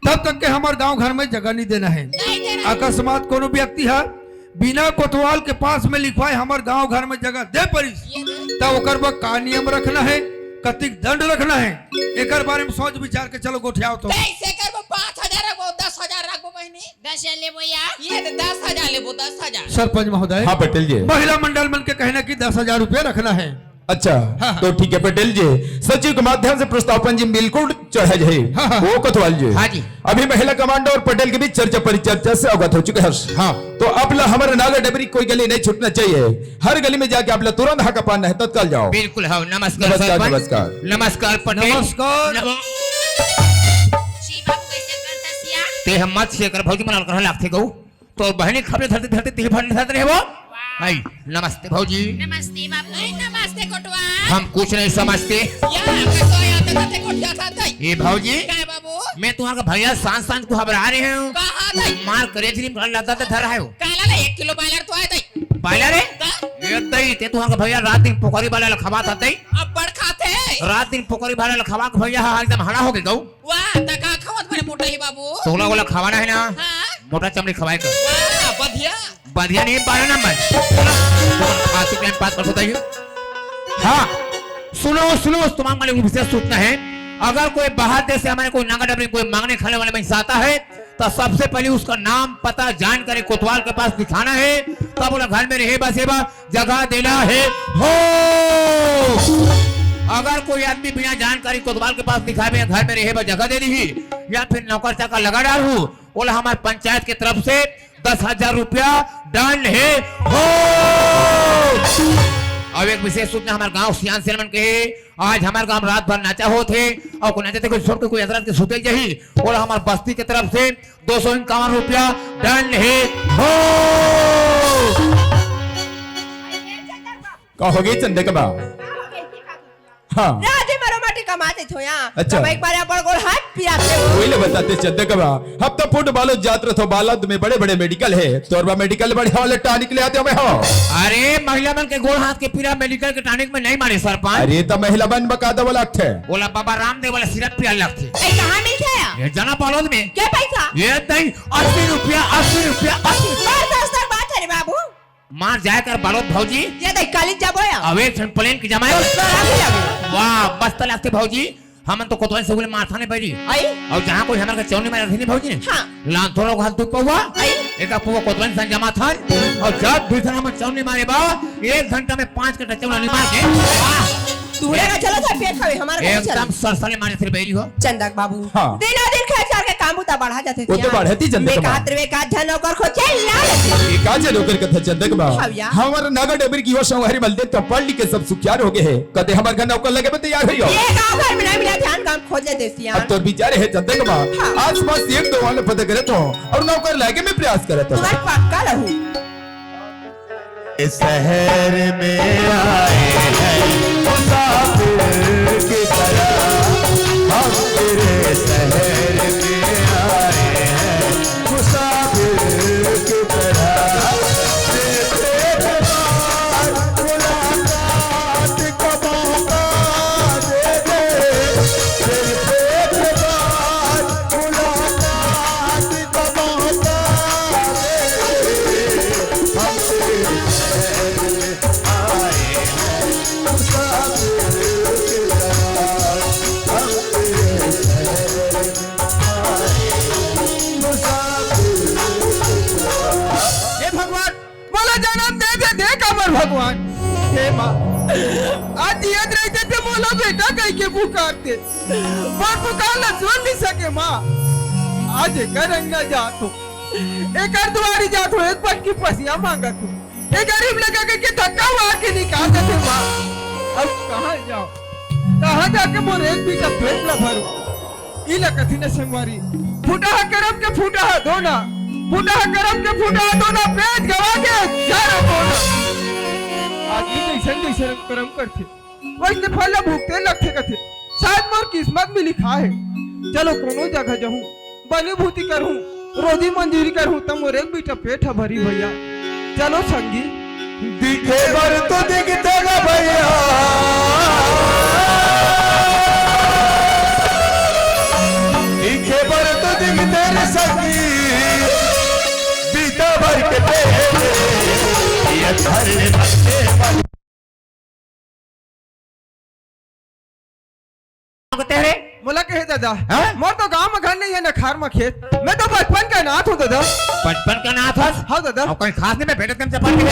तब तक के हमर गांव घर में जगह नहीं देना है। नहीं देना है। अकस्मात कोनो व्यक्ति ह बिना कोतवाल के पास में लिखवाए हमर गांव घर में जगह दे परिस, ये दे। तब ओकर बर का नियम रखना है, कतिक दंड रखना है, एकर बारे में सोच विचार के चलो गोठियाओ तो। कैसे करबो? पाँच हजार रखबो, दस हजार रखबो बहिनी? दस हजार लेबो या? ये तो दस हजार लेबो, दस हजार। सरपंच महोदय। हाँ, पटेल जी। महिला मंडल मन के कहना कि दस हजार रुपया रखना है। अच्छा, हाँ, हाँ। तो ठीक है पटेल जी, सचिव के माध्यम से प्रस्ताव पंजी बिल्कुल चढ़ा जाए। हाँ, हाँ। वो कोतवाल जी। हाँ जी। अभी महिला कमांडो और पटेल के बीच चर्चा परिचर्चा से अवगत हो चुके हैं। हाँ। तो अब ला हमारे नागा डबरी कोई गली नहीं छूटना चाहिए, हर गली में जाके आप ला तुरंत हाका पाना है, तत्काल जाओ। बिल्कुल, हाँ, नमस्कार नमस्कार, सरपंच। नमस्कार। नमस्कार पटेल। नमस्कार। नम- जी बाबू, कैसे करता सिया? ते हम मत से कर भौजी, मना कर लागथे गऊ। तोर बहिनी खपले धरते धरते तिल फट धरते रहे वो। वाह। आई, नमस्ते भौजी। नमस्ते बाबू। नहीं, नमस्ते कोटवा। हम कुछ नहीं समझते। या, का तो या तो ते कोटिया था तई। ए भौजी। काय बाबू? मैं तुम्हारे भैया सांझ सांझ को घबरा रहे हो। कहाँ तई? मार करे थी, लता ते धर आए हो। काला ले एक किलो बॉयलर तो आए तई। बॉयलर है? ता? ये तई, ते तुम्हारे भैया रात दिन पोकरी वाला खवात आते। अब बड़ खाते। रात दिन पोकरी वाला खवा के भैया हा एकदम हड़ा हो गए गऊ। वाह, त का खवत बड़े मोटा ही बाबू? तोला वाला खवाना है ना? हाँ। मोटा चमड़ी खवाए कर। वाह, बढ़िया। बढ़िया नहीं, बारह नंबर। खांसी टाइम पास कर सकता है। हाँ, सुनो, सुनो, तुम्हारे लिए विशेष सूचना है। अगर कोई बाहर देश से हमारे कोई नागा डबरी कोई मांगने खाने वाले में आता है, तो सबसे पहले उसका नाम, पता, जानकारी कोतवाल के पास दिखाना है, तब बोला घर में रहे बसे बा जगह देना है। हो, अगर कोई आदमी बिना जानकारी कोतवाल के पास दिखावे या घर में रहे बा जगह दे दी या फिर नौकर चाकर लगा डालहू, बोला हमारे पंचायत की तरफ से दस हजार रुपया दंड है। हो, अब एक विशेष सूचना हमारे गांव सियान सेन मन के है। आज हमारे गांव रात भर नाचा होत है और कोई नाचा थे कोई छोड़ के कोई अदरत के सुते जाही, बोला हमारे बस्ती की तरफ से दो सौ इक्यावन रुपया दंड है। हो, का हो गई चंदे के बा? हाँ। राजे मरो माटी कमाते थो यहाँ। अच्छा। तब एक बार अपन गोड़ हाथ पिराते हो। वही ले बताते चंदे के बा। हफ्ता फुट बालोद जात रथो, बालोद में बड़े-बड़े मेडिकल है। तोर बा मेडिकल बढ़िया वाले टॉनिक ले आते हो मैं हो। अरे, महिला मन के गोड़ हाथ के पीरा मेडिकल के टॉनिक में नहीं मारे सरपंच। अरे, तो महिला मन बका दवा लगथे। बोला बाबा रामदेव वाला सिरप पिया लगथे। ए, कहाँ मिलथे या? ये जना बालोद में। क्या पैसा? ये दई अस्सी रुपया, अस्सी रुपया, अस्सी। मार दस दर बात है रे बाबू। मार जाए कर बालोद भौजी। ये दई काली जाबो या। अब एक ठन प्लेन की जमाए। दस दर आगे लगो। वाह, मस्त लगथे भौजी। हमन तो कोतवाल से उगले मारथन बइरी। अउ जहाँ कोई हमर के चौनी मारे रथे नहीं भौजी। हाँ। लान थोड़ा घाल तू पौवा। अई। एक पौवा कोतवाल से जमा थन। अउ जब भी थन हमन चौनी मारे बा, एक घंटा में पाँच कट्टा चौना नहीं मार के। वाह। तू रे चलो था पेट खावे, हमारा का एकदम चल। सरसले मारे थे बइरी हो। चंदक बाबू। हाँ। दिनों दिन खर्चा के काम उता बढ़ा जाथे वो तो बढ़त ही चंदक मैं बा। कहत रे का झन ओकर खोचे ला। ये का झन ओकर कथा चंदक बा। हाँ भैया। हमर नगर डबरी की हो संगवारी बलदे तो पढ़ लिख के सब सुखियार हो गए है। कदे हमर घर नौकर लगे में तैयार होइयो। ये गाँव घर में नहीं मिला ध्यान काम खोजे देसिया। अब तोर विचार है चंदक बा। हाँ। आसपास एक दो वाले पता करे तो अउ नौकर लागे में प्रयास करे तो। तुम्हारे पक्का रहू। शहर में आए हैं मुसाफिर की तरह, हम तेरे शहर में आए हैं मुसाफिर की तरह। तेरे बार मुलाकात का मौका दे दे, तेरे बार मुलाकात हे भगवान, मोला जनम दे दे, दे काबर भगवान। हे माँ, आज जियत रहिते ते मोला बेटा कहि के पुकारते। मोर पुकार ला सुन नहीं सके माँ। आज एकर अंगना जात हो, एकर दुआरी जात हो, एक पट की पसिया मांगत हो। ए गरीब लइका के, के धक्का मार के निकाल देथे माँ। अब कहाँ जाओ, कहाँ जाके मोर एक बीघा पेट ला भरो? ई ला कथी न संगवारी, फूटा हा करम के फूटा हा दोना, फूटा हा करम के फूटा हा दोना, पेट गवा के जाना कोना। आदमी जैसन जैसन करम करथे, वैसने फल ला भुगते लगथे कथे। शायद मोर किस्मत में लिखा है। चलो कोनो जगह जाहूँ, बनी भूती करहूँ, रोजी मंजूरी करहूँ, त मोर एक बीटा पेट ह भरी भैया। चलो संगी। दिखे बर तो दिखते ना भैया, दिखे बर तो दिखते रे संगी, बीता भर के पेट, ये धरने बच्चे बन कहते रे? मोला कहे दादा, हाँ? मोर तो गांव में घर नहीं है, न खार में खेत। मैं तो बचपन का अनाथ हूँ दादा। बचपन का अनाथ हस? हाँ दादा। अउ कहीं खास नहीं, मैं भेटत कम से पढ़ के।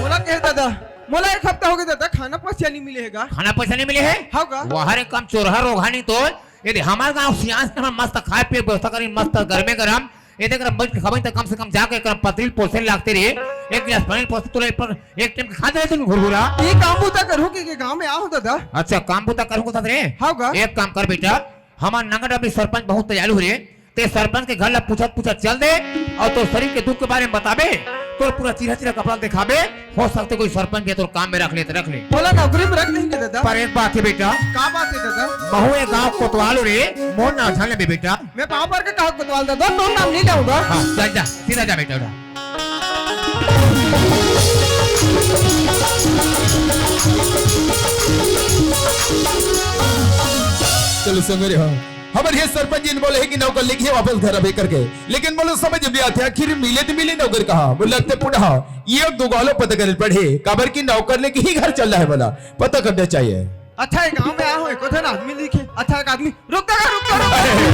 मोला कहे दादा, मोला एक हफ्ता हो गया दादा, खाना पैसा नहीं मिले है गा। खाना पैसा नहीं मिले है? हाँ गा। वाह रे कम चोरहा रोगहा नहीं तो। ये दे हमारे गांव सियान से हम मस्त खाए पिए व्यवस्था करी, मस्त गर्मे गरम। ये देख रहा, बैठ के खबई त कम से कम जाके कर पतरी पोसे लागते रे। एक गिलास पानी पोसे तोरे पर एक टाइम के खा दे तुम घुरघुरा। ये काम बूता करूँ कि, कि गांव में आओ दादा। अच्छा, काम बूता करूँ को रे। हाँ गा। एक काम कर बेटा, हमार नंगट अभी सरपंच बहुत दयालु रे। ते सरपंच के घर ला पूछत पूछत चल दे अउ तोर शरीर के दुख के बारे में बताबे, तोर पूरा चीरा चीरा कपड़ा दिखाबे, हो सकथे कोई सरपंच भी तोर काम में रख ले त रख ले। मोला नौकरी में रख लेंगे दादा। पर एक बात है बेटा। का बात है दादा? महू ए गांव कोतवाल रे, मोर नाम झन लेबे बेटा। मैं पाँव पर के कहा कोतवाल दादा, तोर नाम नहीं लेहूँ गा। हाँ, चल जा, सीधा जा बेटा, उठा। चलो संगवारी हो, हमर ये सरपंच जी ने बोले है कि नौकर लेके वापस घर आबे करके, लेकिन मोला समझ में नहीं आते, आखिर मिले तो मिले नौकर कहाँ? मोला लगथे पुनः ये दो गालो पता करे पड़े, काबर कि नौकर लेके ही घर चलना है, मोला पता करना चाहिए। अच्छा, एक गांव में आया हूँ, एक उधर आदमी दिखे। अच्छा, एक आदमी, रुक जा, रुक जा, रुक जा। अरे,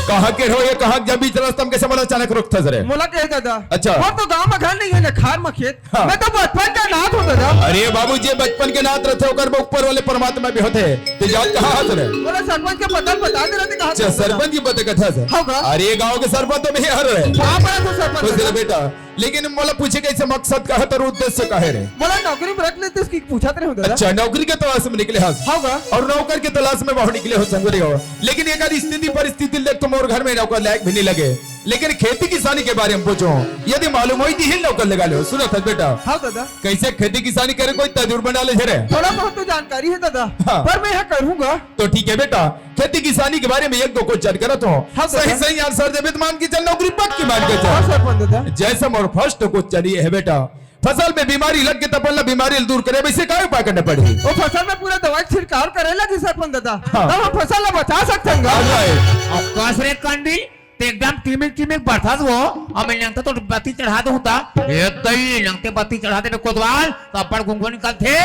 कहाँ के रहो ये, कहाँ जब बीच रास्ता में कैसे मोला अचानक रुकथस रे? मोला कहे दादा। अच्छा। मोर तो गांव में घर नहीं है ना, खार में खेत। हाँ। मैं तो बचपन का अनाथ हूँ दादा। अरे बाबू, जे बचपन के अनाथ रथे, ओकर ऊपर वाले परमात्मा भी होथे। ते जात कहाँ हस रे? मोला सरपंच के पता बता दे रहे, कहाँ अच्छा, सरपंच के पता कथा से? हाँ, हाँ। अरे, गांव के सरपंच तो मैं हर रे। कहाँ पर है तू सरपंच खुश रहे दादा? बेटा। लेकिन मोला पूछे के ऐसे मकसद का है, तेरा उद्देश्य का है रे? मोला नौकरी में रख लेते, इसकी पूछत रहे हो दादा। अच्छा, नौकरी के तलाश में निकले हस। हाँ गा। अउ नौकर के तलाश में बाहर निकले हो संगवारी हो। लेकिन एक आध स्थिति परिस्थिति देख तो मोर घर में नौकर लायक भी नहीं लगे। लेकिन खेती किसानी के बारे में पूछो, यदि मालूम होई तो ही नौकर लगा ले। सुनत हस बेटा। हाँ दादा। कैसे खेती किसानी करे कोई तजुर्बा ना ले रे? थोड़ा बहुत तो जानकारी है दादा। हाँ। पर मैं यहाँ करूँगा। तो ठीक है बेटा, खेती किसानी के बारे में एक दो question करत हूँ। हाँ, सही, सर। सही answer देबे त मान के चल, नौकरी पक्की मान के चल। हाँ, सरपंच दादा। जैसे मोर first question ये है बेटा, फसल में बीमारी लग के त अपन ला बीमारी दूर करे, वैसे का उपाय करना पड़ही? वो फसल में पूरा दवाई छिड़काव करे लगी सरपंच दादा। हाँ। तब हम फसल ला बचा सकते हैं। हाँ, भाई। अउ कस रे कंदी, ते एकदम टीमिक टीमिक बरथस वो, अउ मैं लंगते तो बत्ती चढ़ा दूं ता। ए दई, लंगते बत्ती चढ़ा देबे कोतवाल, तो अब्बड़ घुंघरू निकलथे,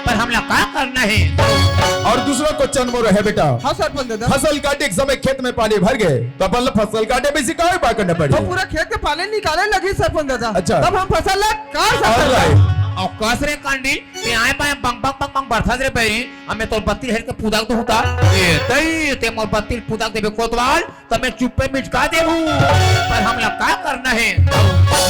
पर हमला का करना हे? अउ दूसरा question मोर हे बेटा। हाँ सरपंच दादा। फसल काटे के समय खेत में पानी भर गे, तो अपन ल फसल काटे में सिकाए बा करना पड़ी। तो पूरा खेत के पानी निकाले लगही सरपंच दादा। अच्छा। तब हम फसल ला काट सकत हन। अउ कस रे कांडी, ते आए बाए बंग बंग बंग बंग बरथस रे बैरी, अउ मैं तोर बत्ती हेर के पुदक दूं ता। ए दई, ते मोर बत्ती पुदक देबे कोतवाल, त मैं चुप्पे मिचका देहूं, पर हमला का करना हे?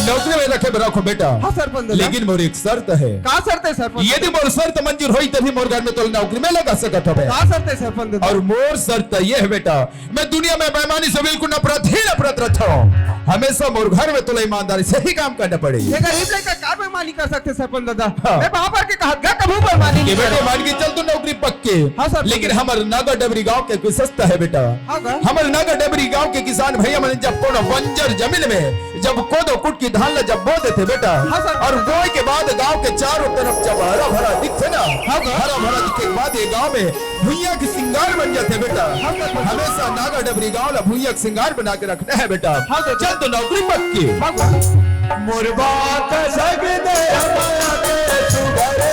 नौकरी में रखे बर रखो बेटा। हाँ सरपंच दादा। लेकिन मोर एक शर्त हे। का शर्त हे सरपंच? यदि मोर शर्त मंजूर होही तभी मोर घर में तोला नौकरी में लगा सकत हवे। का शर्त हे सरपंच दादा? अउ मोर शर्त ये हे बेटा, मैं दुनिया में बेईमानी से बिल्कुल नफरत ही नफरत रखथंव। हमेशा मोर घर में तोला ईमानदारी से ही काम करना पड़ही। ये गरीब लइका का बेईमानी कर सकथे सरपंच दादा? हाँ। मैं बाहर के कहत गा कभू बेईमानी ये नहीं बेटे करंव। मान के चल तू नौकरी पक्की। हाँ सर। लेकिन हमर नागा डबरी गांव के विशेषता हे बेटा। हाँ गा। हमर नागा डबरी गांव के किसान भैया मन जब कोनो बंजर जमीन में जब कोदो कुटकी धान ला जब बो देथे बेटा, हाँ सर। अउ बोए के बाद गांव के चारों तरफ जब हरा भरा दिखथे ना, हाँ गा। हरा भरा दिखे के बाद ये गांव में भुइयां के सिंगार बन जाथे बेटा। हाँ सर। हमेशा नागा डबरी गांव ला भुइयां के सिंगार बना के रखना हे बेटा। हाँ सर। चल तो नौकरी पक्की। हाँ गा। मोर बात जग दे माया के सुघरे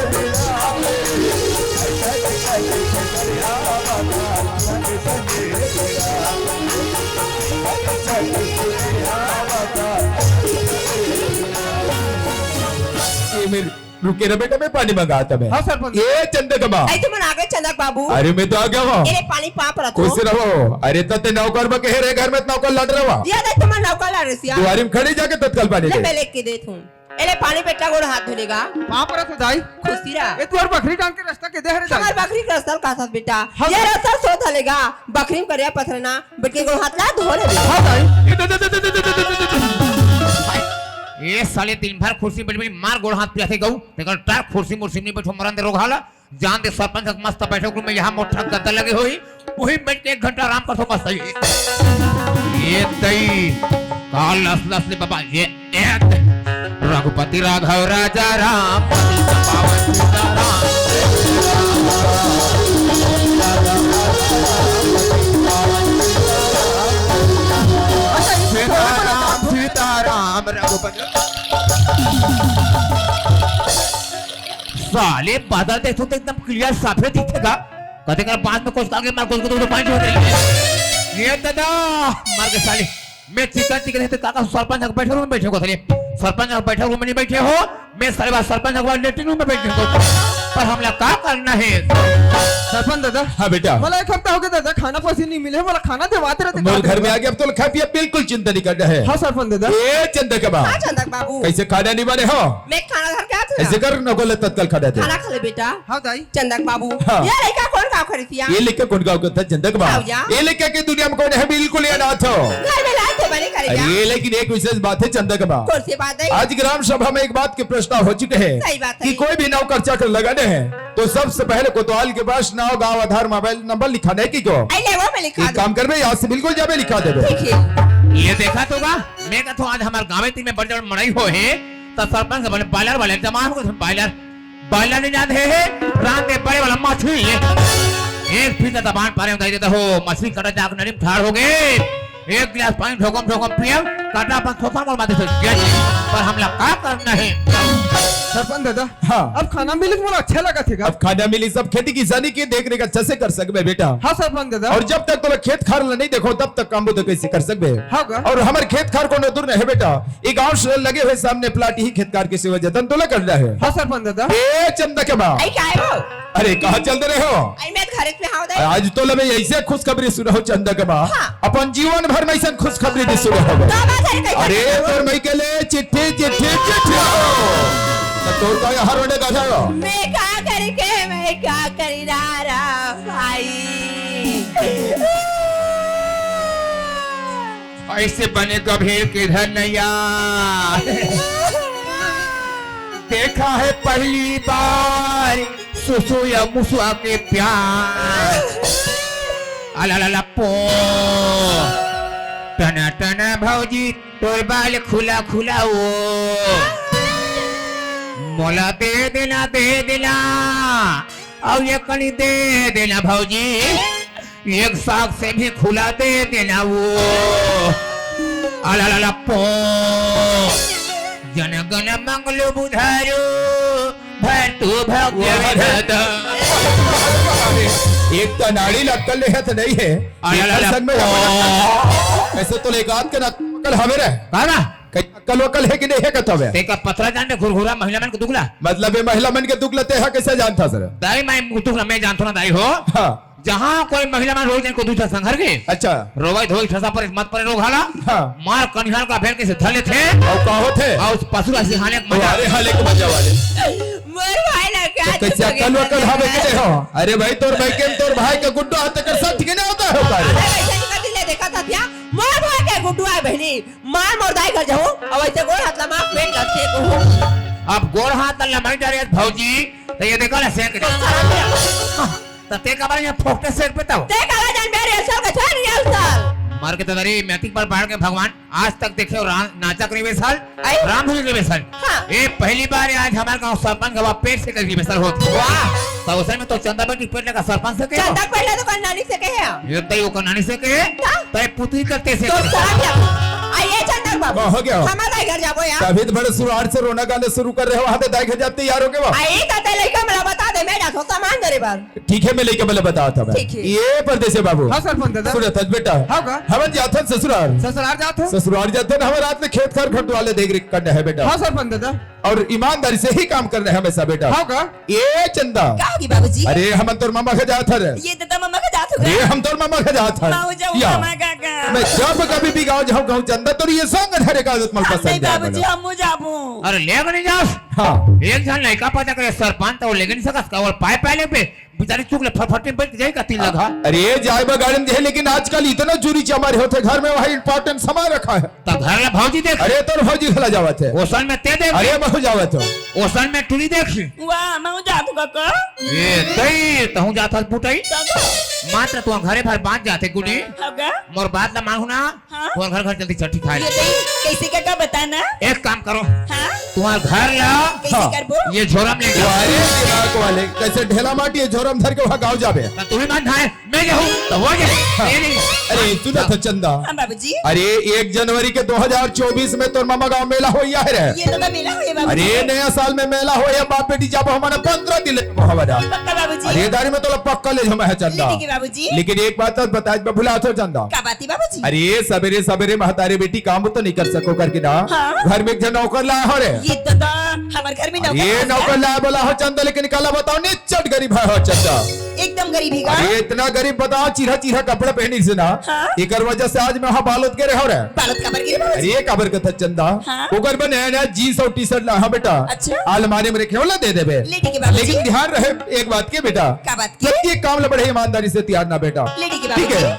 मिला। ये मेरे, रुके ना बेटा, मैं पानी मंगात हंव मैं। हाँ, सरपंच। ए चंदा के माँ। अरे, तुमन आ गे चंदा के बाबू। अरे, मैं तो आ गया हूँ। ए ले पानी पाँव परत हंव। खुश रहो। अरे, त ते नौकर में कहे रहे, घर में त नौकर लाट रहा। ये देख, तुमन नौकर लाट रहे सिया। दुआरी में खड़े जाके तत्काल पानी ले, दे। मैं लेके देत हूँ। ए ले पानी बेटा, गोड़ हाथ धो लेगा। पाँव परत हंव दाई। खुशी रहा। ए, तू अउ बखरी टांग के रस्ता के दे हरे दाई। हमर बखरी के रस्ता का साथ बेटा। हाँ। ये रस्ता सो धलेगा। बखरी में करिया पथरना, बइठ के गोड़ हाथ ला धो ले। हाँ दाई। ए, दे, दे, दे। ए, साले दिन भर कुर्सी में बइठ बइठ मार गोड़ हाथ पियाथे गऊ। तेकर टार कुर्सी मुर्सी में नहीं बइठो मरन दे रोगहा ला। जान दे सरपंच के मस्त बैठक रूम में यहाँ मोटा गद्दा लगे होही। वही बइठ के एक घंटा आराम करथो मस्त। ये दई, का लस लस ले बाबा, ये ए दई। रघुपति राघव राजा राम, पतित पावन सीताराम। सीताराम, सीताराम, रघुपति। साले बादर देखथों त एकदम clear साफे दिखथे गा। कते कर बाद में कुछ आगे मार कुछ कुछ पानी होत रही है। ये दादा, मर गे साले। मैं चिकन चिकन हे त काका सरपंच के बैठक रूम में बइठे हंव साले। सरपंच के बैठक रूम में नहीं बइठे हंव। मैं साले बार सरपंच के लेटरिन रूम में बइठे हंव। पर हमला का करना हे? सरपंच दादा। हाँ बेटा। मोला एक हफ्ता हो गे दादा, खाना पसी नहीं मिले, मोला खाना देवाते रहिते मोर घर में आ गे, अब तो खाए पिए बिल्कुल चिंता नहीं करना हे। हाँ सरपंच दादा। ए चंदा के माँ। हाँ चंदा के बाबू। कइसे खाना नहीं बने हो? मैं खाना घर के आत हंव। अइसे कर, नौकर ला तत्काल खाना दे। खाना खा ले बेटा। हाँ दाई। चंदा के बाबू। हाँ। ये लइका कोन गाँव के रहिस या? ये लइका कोन गाँव के रहिस चंदा के माँ? हाँ या। ये लइका के दुनिया में कोन हे, बिल्कुल अनाथ हो। घर में लात हे बने करे अरे या। ये लेकिन एक विशेष बात हे चंदा के माँ। कोन सी बात हे? आज ग्राम सभा में एक बात के प्रस्ताव हो चुके हे सही बात कि हे। कोई भी नौकर चाकर लगाने हे तो सबसे पहले कोतवाल के पास नाव, गाँव, आधार, मोबाइल नंबर लिखाना हे कि क्यों? अरे ले वो मैं लिखा एक दूँ। काम करबे, आज से बिल्कुल जाबे लिखा देबे। ठीक हे। ये देखा तो गा, मैं कहत हंव आज हमर गाँव में तीन में बड़े बड़े मड़ई होहे, त सरपंच के बने बॉयलर वाले जमा हो गए बॉयलर। बॉयलर नहीं जानत हे, रांधे बड़े वाला मछली। एक पीस दबान पारे उतारी देता हो, मछली कटा जाके नली में ठाड़ हो गे। एक गिलास पानी ढोकम ढोकम पियम, कटा अपन सोफा मोर माथे से गिर गे। पर हमला का करना हे? सरपंच दादा, हाँ। अब खाना मिलिस मोला अच्छा लगथे गा। अब खाना मिलिस, सब खेती किसानी के देख रेख अच्छा से कर सकबे बेटा। हाँ सरपंच दादा। अउ जब तक तोला खेत खार ला नहीं देखो, तब तक काम बुता कइसे कर सकबे? हाँ गा। अउ हमर खेत खार कोनो दूर नहीं हे बेटा, ये गाँव से लगे हुए सामने प्लाट ही खेत खार के सेवा जतन तोला करना हे। हाँ सरपंच दादा। ए चंदा के माँ। आई का हे वो? अरे कहाँ चलत रहे हो? आई मैं घर पे हंव दाई। आज तोला मैं अइसे खुशखबरी सुनाहूँ चंदा के माँ। हाँ। अपन जीवन भर में अइसन खुशखबरी नहीं सुने हवं। का बात हे, कइसे अरे सुनाहूँ? तोर मइके ले चिट्ठी, चिट्ठी, चिट्ठी। त तोर का यहाँ रोने का था? मैं का करी के, मैं का करी रा, रा भाई। अइसे बने गभेर के धन नैया। देखा है पहली बार सुसु या मुसुआ के प्यार। अला ला ला पो। टना टना भौजी तोर बाल खुला खुला ओ। मोला दे देना, दे देना। अउ ये कनी दे देना भौजी। एक साग से भी खुला दे देना वो। अला ला ला पो। जन गण मंगल बुधारो, भर तू भाग्य वाह रे। विधाता। एक तो नाड़ी लक्कल ले है तो नहीं है। अला ला ला संग में पो। ऐसे तो लेगात के ना अकल हवे रे। का ना? कहीं अकल वकल है कि नहीं है कहता हवे? तेका पतरा जान दे घुरघुरा महिला मन के दुखला। मतलब ये महिला मन के दुखला ते हा कैसे जानता सर? दाई मैं दुखला मैं जानता ना दाई हो। हाँ। जहाँ कोई महिला मन रोज इनको दूसरा संघर के। अच्छा। रोवई धोई ठसा पर मत परे रोग हाला। हाँ। मार कनिहार का भेड़ के से धले थे। और का होथे? और उस पसुरा सिहाने के मजा। अरे हाले के मजा वाले। मोर भाई ला क्या तो कैसे चुप हो गया अकल वकल हवे था? के हो? अरे भाई तोर भाई के तोर भाई के गुड्डो हाथ कर सब ठीक नहीं होता है का रे? अरे वैसे नहीं कर दिले देखा था क्या? मोर भाई के गुड्डो है बहनी। मार मोर दाई घर जाहूं, अब ऐसे गोड़ हाथ लमा पेट लग से कहूं। अब गोड़ हाथ लमाई डारे भौजी, तो ये देखा ले सेक दे। तो ते का बारे में फोकटे सेक पे तो। ते का जान बे रे साल का छोड़ रे साल। मार के तो दरी मैतिक पर बाढ़ के भगवान आज तक देखे हो राम नाचक रे बेसाल, आई? राम धुन रे बेसाल। हाँ। ये पहली बार है आज हमारे गांव सरपंच का पेट से कहीं बेसाल होत। वाह। तो उसे में तो चंदा बेटी पेट लगा सरपंच से के हो? चंदा पहले तो कन्नानी से के है। ये तई वो कन्नानी से के है? हाँ। तय पुत्री करते से तो के। सारा क्या? आ ये चंदा बाबू। वाह, हो गया। हमारा घर जाबो यार। तभी तो बड़े सुरार से रोना गाने शुरू कर रहे हो। वहाँ पे दाई घर जाते तैयार हो गए वहाँ। आई ताते लइका मला बता दे, मैं जाथो सामान धरे बर। ठीक है, मैं लइका मला बतावत हंव। ठीक है। ये परदेसी बाबू। हाँ, सरपंच दादा। सुनत हस बेटा। हाँ का? हमन जाथन ससुरार। ससुरार जाथन? ससुरार जाथन, हमर रात में खेत खार खतवाले देख रेख करना है बेटा। हाँ, सरपंच दादा। और ईमानदारी से ही काम करना है हमेशा बेटा। हाँ का? ए चंदा। का होगी बाबूजी? अरे, हमन तोर ममा के जात हरे। ये दादा ममा के जात हो अरे, का? हम तोर ममा के जात हरे। माऊ जाऊ या। ममा का का? मैं जब कभी भी गाँव जाऊँ, कहूँ चंदा, तोर ये संग धरे का आदत मल हाँ, पसंद नहीं है बाबूजी, बोलो। हम जाबो। अरे, ले नहीं जास। हाँ। एक झन लइका पता करे सरपंच, तो ले नहीं सकस का, और पाए पाए ले पे। बेचारी चुक ले फटफटी में बैठ जाई का तीन लगा। अरे, जाए बा गाड़ी में दे, लेकिन आजकल इतना चोरी चमारी होथे घर में, वही important सामान रखा है। त घर ला भौजी देख। अरे, तोर भौजी घला जावत है। ओसन में ते देख। अरे, बहु जावत हो। ओसन में टूरी देख। वाह, मैं जात हूँ काका। ए, तई, तहूँ जात हस पुटई। काका। मात्र तू घरे भर बाँच जाथे गुनी। काका। मोर बात ला मानहू ना। हाँ? तोर घर घर जल्दी चट्टी खाए। ये तई, कैसे काका बता ना? एक काम करो। हाँ? तुम्हार घर ला कैसे हाँ। करबो? ये झोरा में ले जाओ। अरे, दिमाग वाले, कैसे ढेला माटी ये झोरा में धर के वहाँ गाँव जाबे? त तू ही मान खाए। मैं जाहूँ, त हो जाए। हाँ। ये नहीं। अरे, सुना था चंदा। हाँ, बाबूजी। अरे, एक जनवरी के दो हज़ार चउबीस में तोर मामा गाँव मेला होइया है रे। ये तो मेला होइया, बाबूजी। अरे, नया साल में मेला होइया, बाप बेटी जाबो हमन पंद्रह दिन ले जाबो हमन। पक्का, बाबूजी। अरे, दारी में तोला पक्का ले जाबो है चंदा। ले, ठीक है, बाबूजी। लेकिन एक बात तो बताए, मैं भुला थो चंदा। का बात है, बाबूजी? अरे, सबेरे, सबेरे महतारी बेटी काम तो नहीं कर सको करके ना। हाँ। घर में एक जन नौकर लाया हो रे। ये दादा, हमर घर में नौकर ये लाया नौकर है? लाया बोला हो चंदा, लेकिन काला बताओ, निचट गरीब है हो चंदा। एकदम गरीब ही का? अरे इतना गरीब बताओ, चीरा चीरा कपड़ा पहनी से ना। हाँ? एकर वजह से आज मैं वहाँ बालोद के रहो रे। बालोद काबर गिरे बाबूजी? अरे काबर कथा चंदा। हाँ? ओकर बर नया नया जींस और टी शर्ट ला, हाँ बेटा। अच्छा? अलमारी में रखे हो ला दे देबे। ले ठीक है बाबूजी। लेकिन ध्यान रहे एक बात के बेटा। का बात के? जब ये काम ला बड़े ईमानदारी से तैयार ना बेटा। ले ठीक है ठीक बाबूजी। है?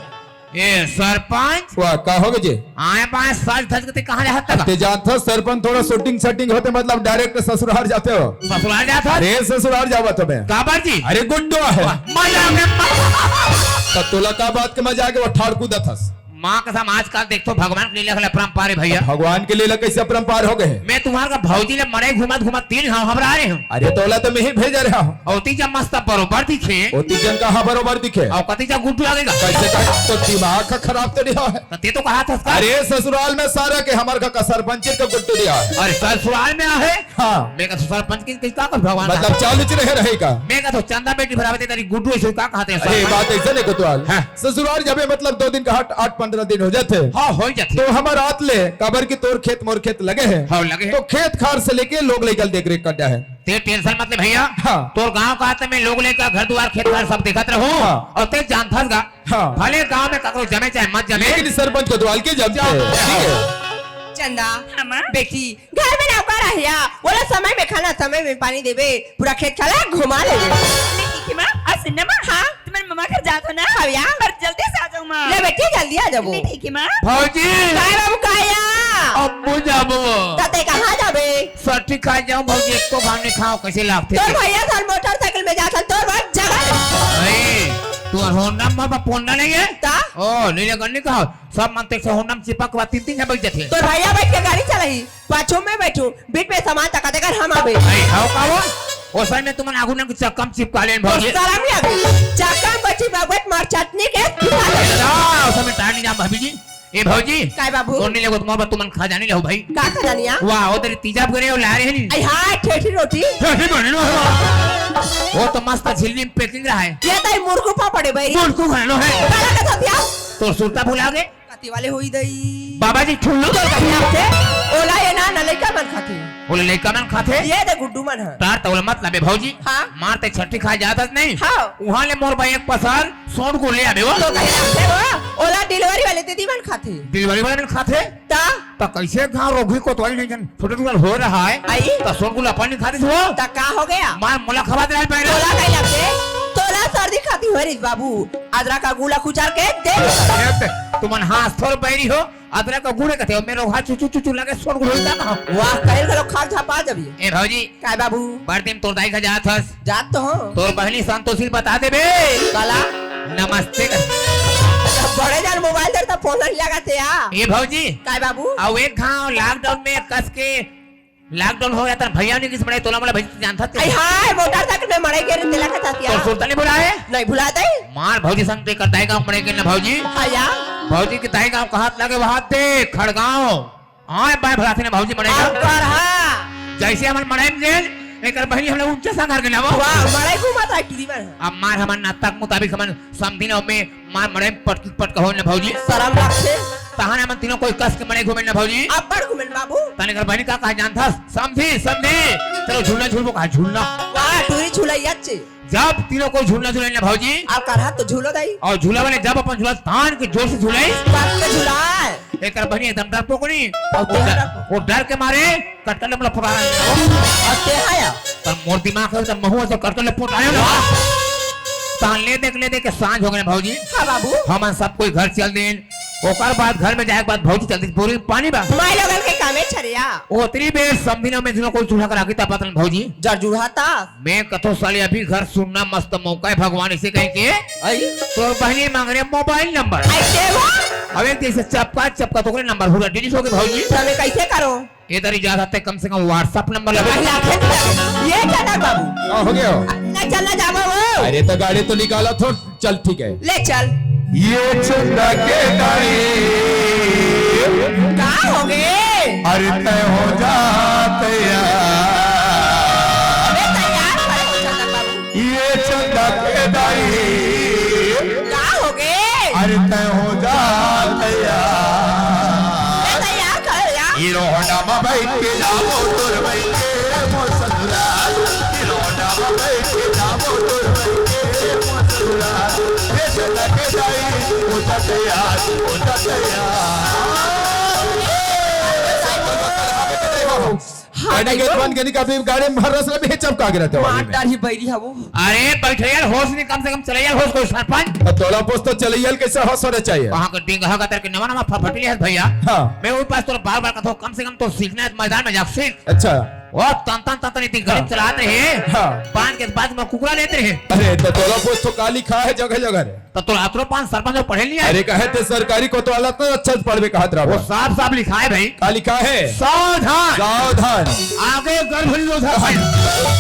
ए सरपंच। वाह, का हो गए जी? आए पाए सज धज के ते कहाँ जात अब का? ते जानत हो सरपंच थोड़ा shooting setting होते मतलब direct ससुराल जाते हो। ससुराल जात हो? अरे ससुराल जावत हो बे। काबर जी? अरे गुड्डो है। वाह, मजा आ गया, मजा। त तोला का बात के मजा आ गया, वो ठाड़ कूदत हस। माँ कसम आजकल देख तो भगवान के लीला के अपरंपार है भैया। भगवान के लीला कैसे अपरंपार हो गए? मैं तुम्हार का भौजी ले मड़ई घूमत घूमत तीन घाव घबरा रहे हूँ। अरे तोला तो मैं ही भेज रहा हूँ। ओती जा मस्त बरोबर दिखे। ओती जन कहाँ बरोबर दिखे? और कती जा गुड्डू लगेगा? कैसे का? तो दिमाग का खराब तो नहीं हो है? तो ते तो कहा था उसका। अरे ससुराल में सारा के हमार का, का सरपंच का गुड्डू दिया है। अरे ससुराल में आहे? हाँ। मैं कहा सरपंच की, की का कर भगवान मतलब का? चालू च रहे रहेगा। मैं कहा तो चंदा बेटी भरावे ते तेरी गुड्डू ऐसे का कहते हैं अरे सरपंच? बात ऐसे नहीं कोतवाल। हाँ। ससुराल जबे मतलब दो दिन का हट आठ पंद्रह दिन हो जाते। हाँ, हो जाते। तो हमार आत ले काबर की तोर खेत मोर खेत लगे हैं। हाँ, लगे हैं। तो खेत खार से लेके लोग लेकर देख रेख करना है। ते tension मत ले भैया। हाँ। तोर गांव का त मैं लोग लेकर घर दुआर खेत खार सब देखत रहूं। हाँ। और ते जानथस गा। हाँ। भले गांव में ककरो जमे चाहे मत जमे। लेकिन सरपंच कोतवाल के जमते हैं। ठीक है। चंदा, हाँ, माँ। बेटी, घर में नौकर आया, बोला समय में खाना, समय में पानी देबे, पूरा खेत खाला घुमा लेबे। ठीक है, माँ। और सुन ना, माँ। हाँ। तुम्हारे ममा घर जात हो ना? हाँ, भैया। पर जल्दी से आ जाओ, माँ। ले बेटी, जल्दी आ जाबो। ले, ठीक है, माँ। भौजी। काय बाबू, काया? अम्मू जाबो। त ते कहाँ जाबे? सठी खा जाऊं भौजी, एको घाव नहीं खाओ, कैसे लागथे? तोर भैया साल मोटरसाइकिल में जाथन, तोर बर जगह। नहीं, तू होंडा में बा, पोंडा नहीं है? ता? ओ, नीले गन्नी कहा, सब मन तेरे से होंडा में चिपक के बाद तीन तीन झन बैठ जाथे। तोर भैया बैठ के गाड़ी चलाही, पाछू में बैठू, बीच में सामान तका देकर हम आबे। नहीं, खाओ, खाओ। ओ सर में तुमन आगू नंग चक्का में चिपका लेन तो भौजी। शरम लगे, चक्का में बैठी बाबत मार चटनी के अभी जी, ए भौजी। काय बाबू? तोर नहीं लेगो, तुम्हार बात तुमन खा जानी लेहो भाई। का खा जानी आ? वाह, वो तेरी तीजा करे, वो ला रहे नहीं। आई हाय, ठेठी रोटी। ठेठी बने ना। वो तो मस्त झिल्ली में packing रहा है। ये ताई मुरकू पापड़े बैरी। मुरकू खानो है। काला का था प्याज? तो सुरता भुला गए। कति वाले होई दई। बाबा जी, ठुल्लू तो कहीं आपसे। ओला ये ना, ना लइका मन खाथे। ओला लइका मन खाथे? ये दे गुड्डू मन ह। तार तौला मत लाबे भौजी। हाँ। मार ते छठी खा जात हस नहीं? हाँ। उहाँ ले मोर भाई एक पसार सोंठ गुल्ला ले आबे वो। तो कहीं आपसे वो, ओला delivery वाले दीदी मन खाथे। Delivery वाले मन खाथे? ता? ता कैसे गाँव रोगी कोतवाली नहीं जन, छोटे टुकड़ा हो रहा है। आई? ता सोंठ गुल्ला अपन नहीं खाते हो? ता का हो गया? मार मोला खवात रहा है पहले। ओला कहीं लगते? तोला सर्दी खाती हो रे बाबू। अदरक का गुला कुचार के दे। ए, तुमन हाँस थोर बैरी हो, अदरक का गुड़े कथे, मेरे हाथ चुचू चुचू लगे, सोंठ गुल्ला ना। वाह, कहीं का लोग खाक झपा जबी। ए भौजी, काय बाबू? बड़ दिन तोर दाई का जात हस। जात तो हो। तोर बहनी संतोषी बता देबे। काला? नमस्ते कर। बड़े जान मोबाइल दर त फोन नहीं लगा थे या। ए भौजी। काय बाबू? अउ एक घाव lockdown में कस के lockdown हो गया था, भैया नहीं किस बड़े तोला मोला भैया जानता थे। आई हाय, मोटरसाइकिल में मड़ई गे रहे, तेला का था या। तो सुरता नहीं भुला है? नहीं भुला दे। मार भौजी संग ते कर दाई गाँव मड़ई गे ना भौजी। हाँ या। भौजी के दाई गाँव कहात लगे वहां ते खड़गांव। आए बाय भराथे ना भौजी मड़ई गा। अंकर हा। जैसे हमन मड़ई में गेन, एकर बहिनी हमला ऊंचा सांगर के ना वो। वाह, मड़ई घूमत है टूरी में। अब मार हमन नाटक मुताबिक हमन समझी ना में मार मड़ई में पटकी पटका हो ना भौजी। शरम लागथे। तहां हमन तीनों कोई कस के मड़ई घूमे ना भौजी। अब्बड़ घूमे ना बाबू। तने एकर बहिनी का कहा जानथस? समझी, समझी। चलो झूलना झूलबो कहा झूलना। वाह, टूरी झूलैया चे। जब तीनों को झूलना झूले ना भौजी। अब करहा तो झूलो दाई। और झूला वाले जब अपन झूला तान के जोर से झूले। कस के झूलाए। एकर बहिनी एकदम डरपोकनी। और वो तेरा डर, वो डर के मारे कटकट ले मोला फुटा रहा है। और ते आया। पर मोर दिमाग है तो महू से कटकट ले फुटाए ना। तान ले देख ले देख के सांझ हो गए भौजी। हाँ बाबू। हमन सब कोई घर चल देन। ओकर बाद घर में जाए के बाद भौजी चल दी बोरी में पानी बा। माई लोगन के कामे छरिया। ओतरी बेर समझी ना में दुनो कोई चूल्हा करा के तापत रहन भौजी। जर जुड़ाता। मैं कथो साले अभी घर सुनना मस्त मौका है भगवान इसे कह के। आई? तोर बहिनी मांग रहे मोबाइल नंबर। ऐसे वो? अब एक जैसे चपका चपका तो ओकरे नंबर पूरा delete हो गए भौजी। तबे कैसे करो? ए दरी जा सकते कम से कम WhatsApp नंबर लगे। अरे आखिर ये क्या था बाबू? का हो गया? ना चलना जावा वो। अरे तो गाड़ी तो निकाला थो, चल ठीक है। ले चल। ये चंदा के गाड़ी। का हो गए? अरे तय हो जा तैयार। अबे तैयार खड़े हो चंदा बाबू। ये चंदा के दाई। का हो गए? अरे तय हो जा तैयार। ए तैयार कर या। हीरो होंडा में बैठ के जाओ तोर बैठ के मोर ससुराल। हीरो होंडा में बैठ के जाओ तोर बैठ के मोर ससुराल। ये चंदा के दाई, हो जा तैयार, हो जा तैयार। हाँ, गाड़ी के देखो। बन के निकाल, गाड़ी में भर रस में चपका के रहते हो मार अभी में। डाली बैरी हवो। अरे बैठे यार, होश नहीं, कम से कम चले यार, होश कोई सरपंच। अब तोला पोस तो चले यार, कैसे होश होना चाहिए? वहाँ का डिंगहा का तेरे के नवा नवा फफटी है भैया। हाँ। मैं वही पास तोला बार बार कहता हूँ, कम से कम तो सीखना है, मैदान में जाके सीख। अच्छा। वो तन तन तन तन इतनी गरीब हाँ। चलाते हैं। हाँ। पान के बाद में कुकरा लेते हैं। अरे तो तोला पोस तो काली खा है जगह जगह रे। त तोर अतरो पान सरपंच पढ़े नहीं आए? अरे कहे ते सरकारी कोतवाल तो अच्छा से पढ़बे कहत रहा। वो साफ साफ लिखा है भाई। का लिखा है? सावधान। सावधान। आगे गर्भ निरोधक है।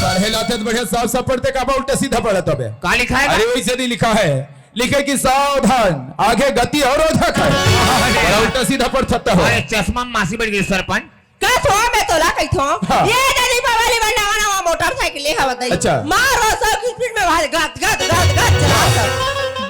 पढ़े लाते तो बढ़िया साफ साफ पढ़ते, का बा उल्टा सीधा पढ़त हबे? का लिखा है? अरे वैसे नहीं लिखा है, लिखे कि सावधान, आगे गति अवरोधक है। अरे। बड़ा उल्टा सीधा पढ़ सकता हो। अरे चश्मा में मासी बैठ गई सरपंच। का थो मैं तोला कहिथो, हाँ। ये दीपावली बर नवा नवा मोटरसाइकिल ले हवत हई। अच्छा। मारो सौ की स्पीड में भाग गत गत गत गत चला कर।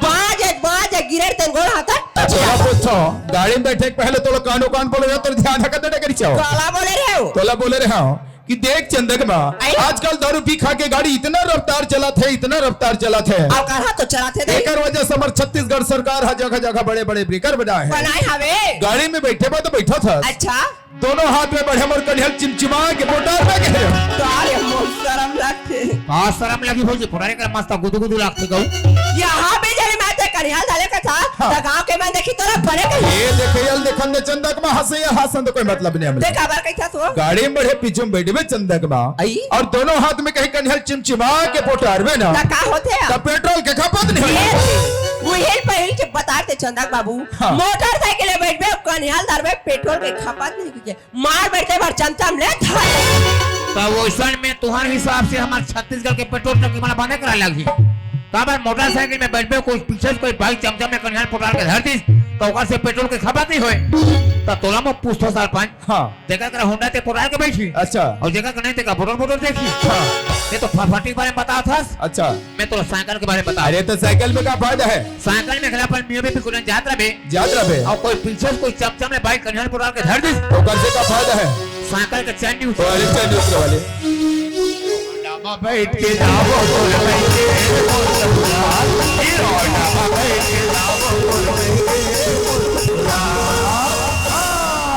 बाज एक बाज एक गिरे तेन गोड़ हाथ अच्छा, पूछो। गाड़ी में बैठे के पहले तोला कानो कान बोले, तोर ध्यान है कतने करी चाहो? काला बोले रहे हो। तोला बोले रहे हो कि देख चंदकमा, आई? आजकल दारू पी खा के गाड़ी इतना रफ्तार चलात है, इतना रफ्तार चलात है। अब कहाँ तो चलाते थे? एकर वजह से हमार छत्तीसगढ़ सरकार हर जगह जगह बड़े बड़े ब्रेकर बनाए हैं। बनाए हवे। गाड़ी में बैठे बा तो बैठा था। अच्छा। दोनों हाथ में बढ़े मोर कनिहल चिमचिमा के मोटार में गए। तारे मोर शरम लगथे। का शरम लगी भौजी, पुराने कर मस्त गुदु गुदु लागथे गऊ। यहाँ पे जरे मैं ते कनिहल डाले के था, हाँ। त गाँव के मन देखी तोरा बने कही। ये देखे यल देखन दे चंदकमा हंसे या हंसन तो कोई मतलब नहीं हमला। ते काबर कही था तू? गाड़ी में बढ़े पीछे में बैठे में चंदकमा। आई? और दोनों हाथ में कहीं कनिहल चिमचिमा के मोटार में ना। त का होथे? त पेट्रोल के खपत नहीं ये होई। थे, वो हिल पहिल के बता दे चंदक बाबू। हाँ। मोटरसाइकिल में बैठबे, कनिहल डालबे, पेट्रोल के खपत नहीं कीजिए। मार बैठे भर चमचम ले धर। त वैसन में तुहर हिसाब से हमार छत्तीसगढ़ के पेट्रोल टंकी वाला बने करा लगी। काबर मोटरसाइकिल में बैठबे, कोई पीछे से कोई बाइक चमचम में कनिहार पोटार के धर दिस, त ओकर से पेट्रोल के खपत नहीं होय। त तोला मैं पूछथों सरपंच, हाँ। जेकर करा होंडा ते पोरार के बैठी। अच्छा। अउ जेकर करा नहीं ते का बोटर बोटर देखी। हाँ। ये तो फटफटी के बारे में बतात हस। अच्छा। मैं तोला साइकिल के बारे में बतात हँव। अरे त साइकिल में का फायदा हे? साइकिल में खेला अपन मियाँ बीबी कुनन जात रहे। जात रहे। अउ कोई पीछे से कोई चमचम ले बाइक कन्हैया पोरार के धर दिस। ओकर से का फायदा हे? साइकिल के चैन नहीं उतरे। अरे चैन नहीं उतरे वाले। होंडा में बैठ के जाबो तोर मइके, मोर ससुराल। ये होंडा में बैठ के जाबो तोर मइके, मोर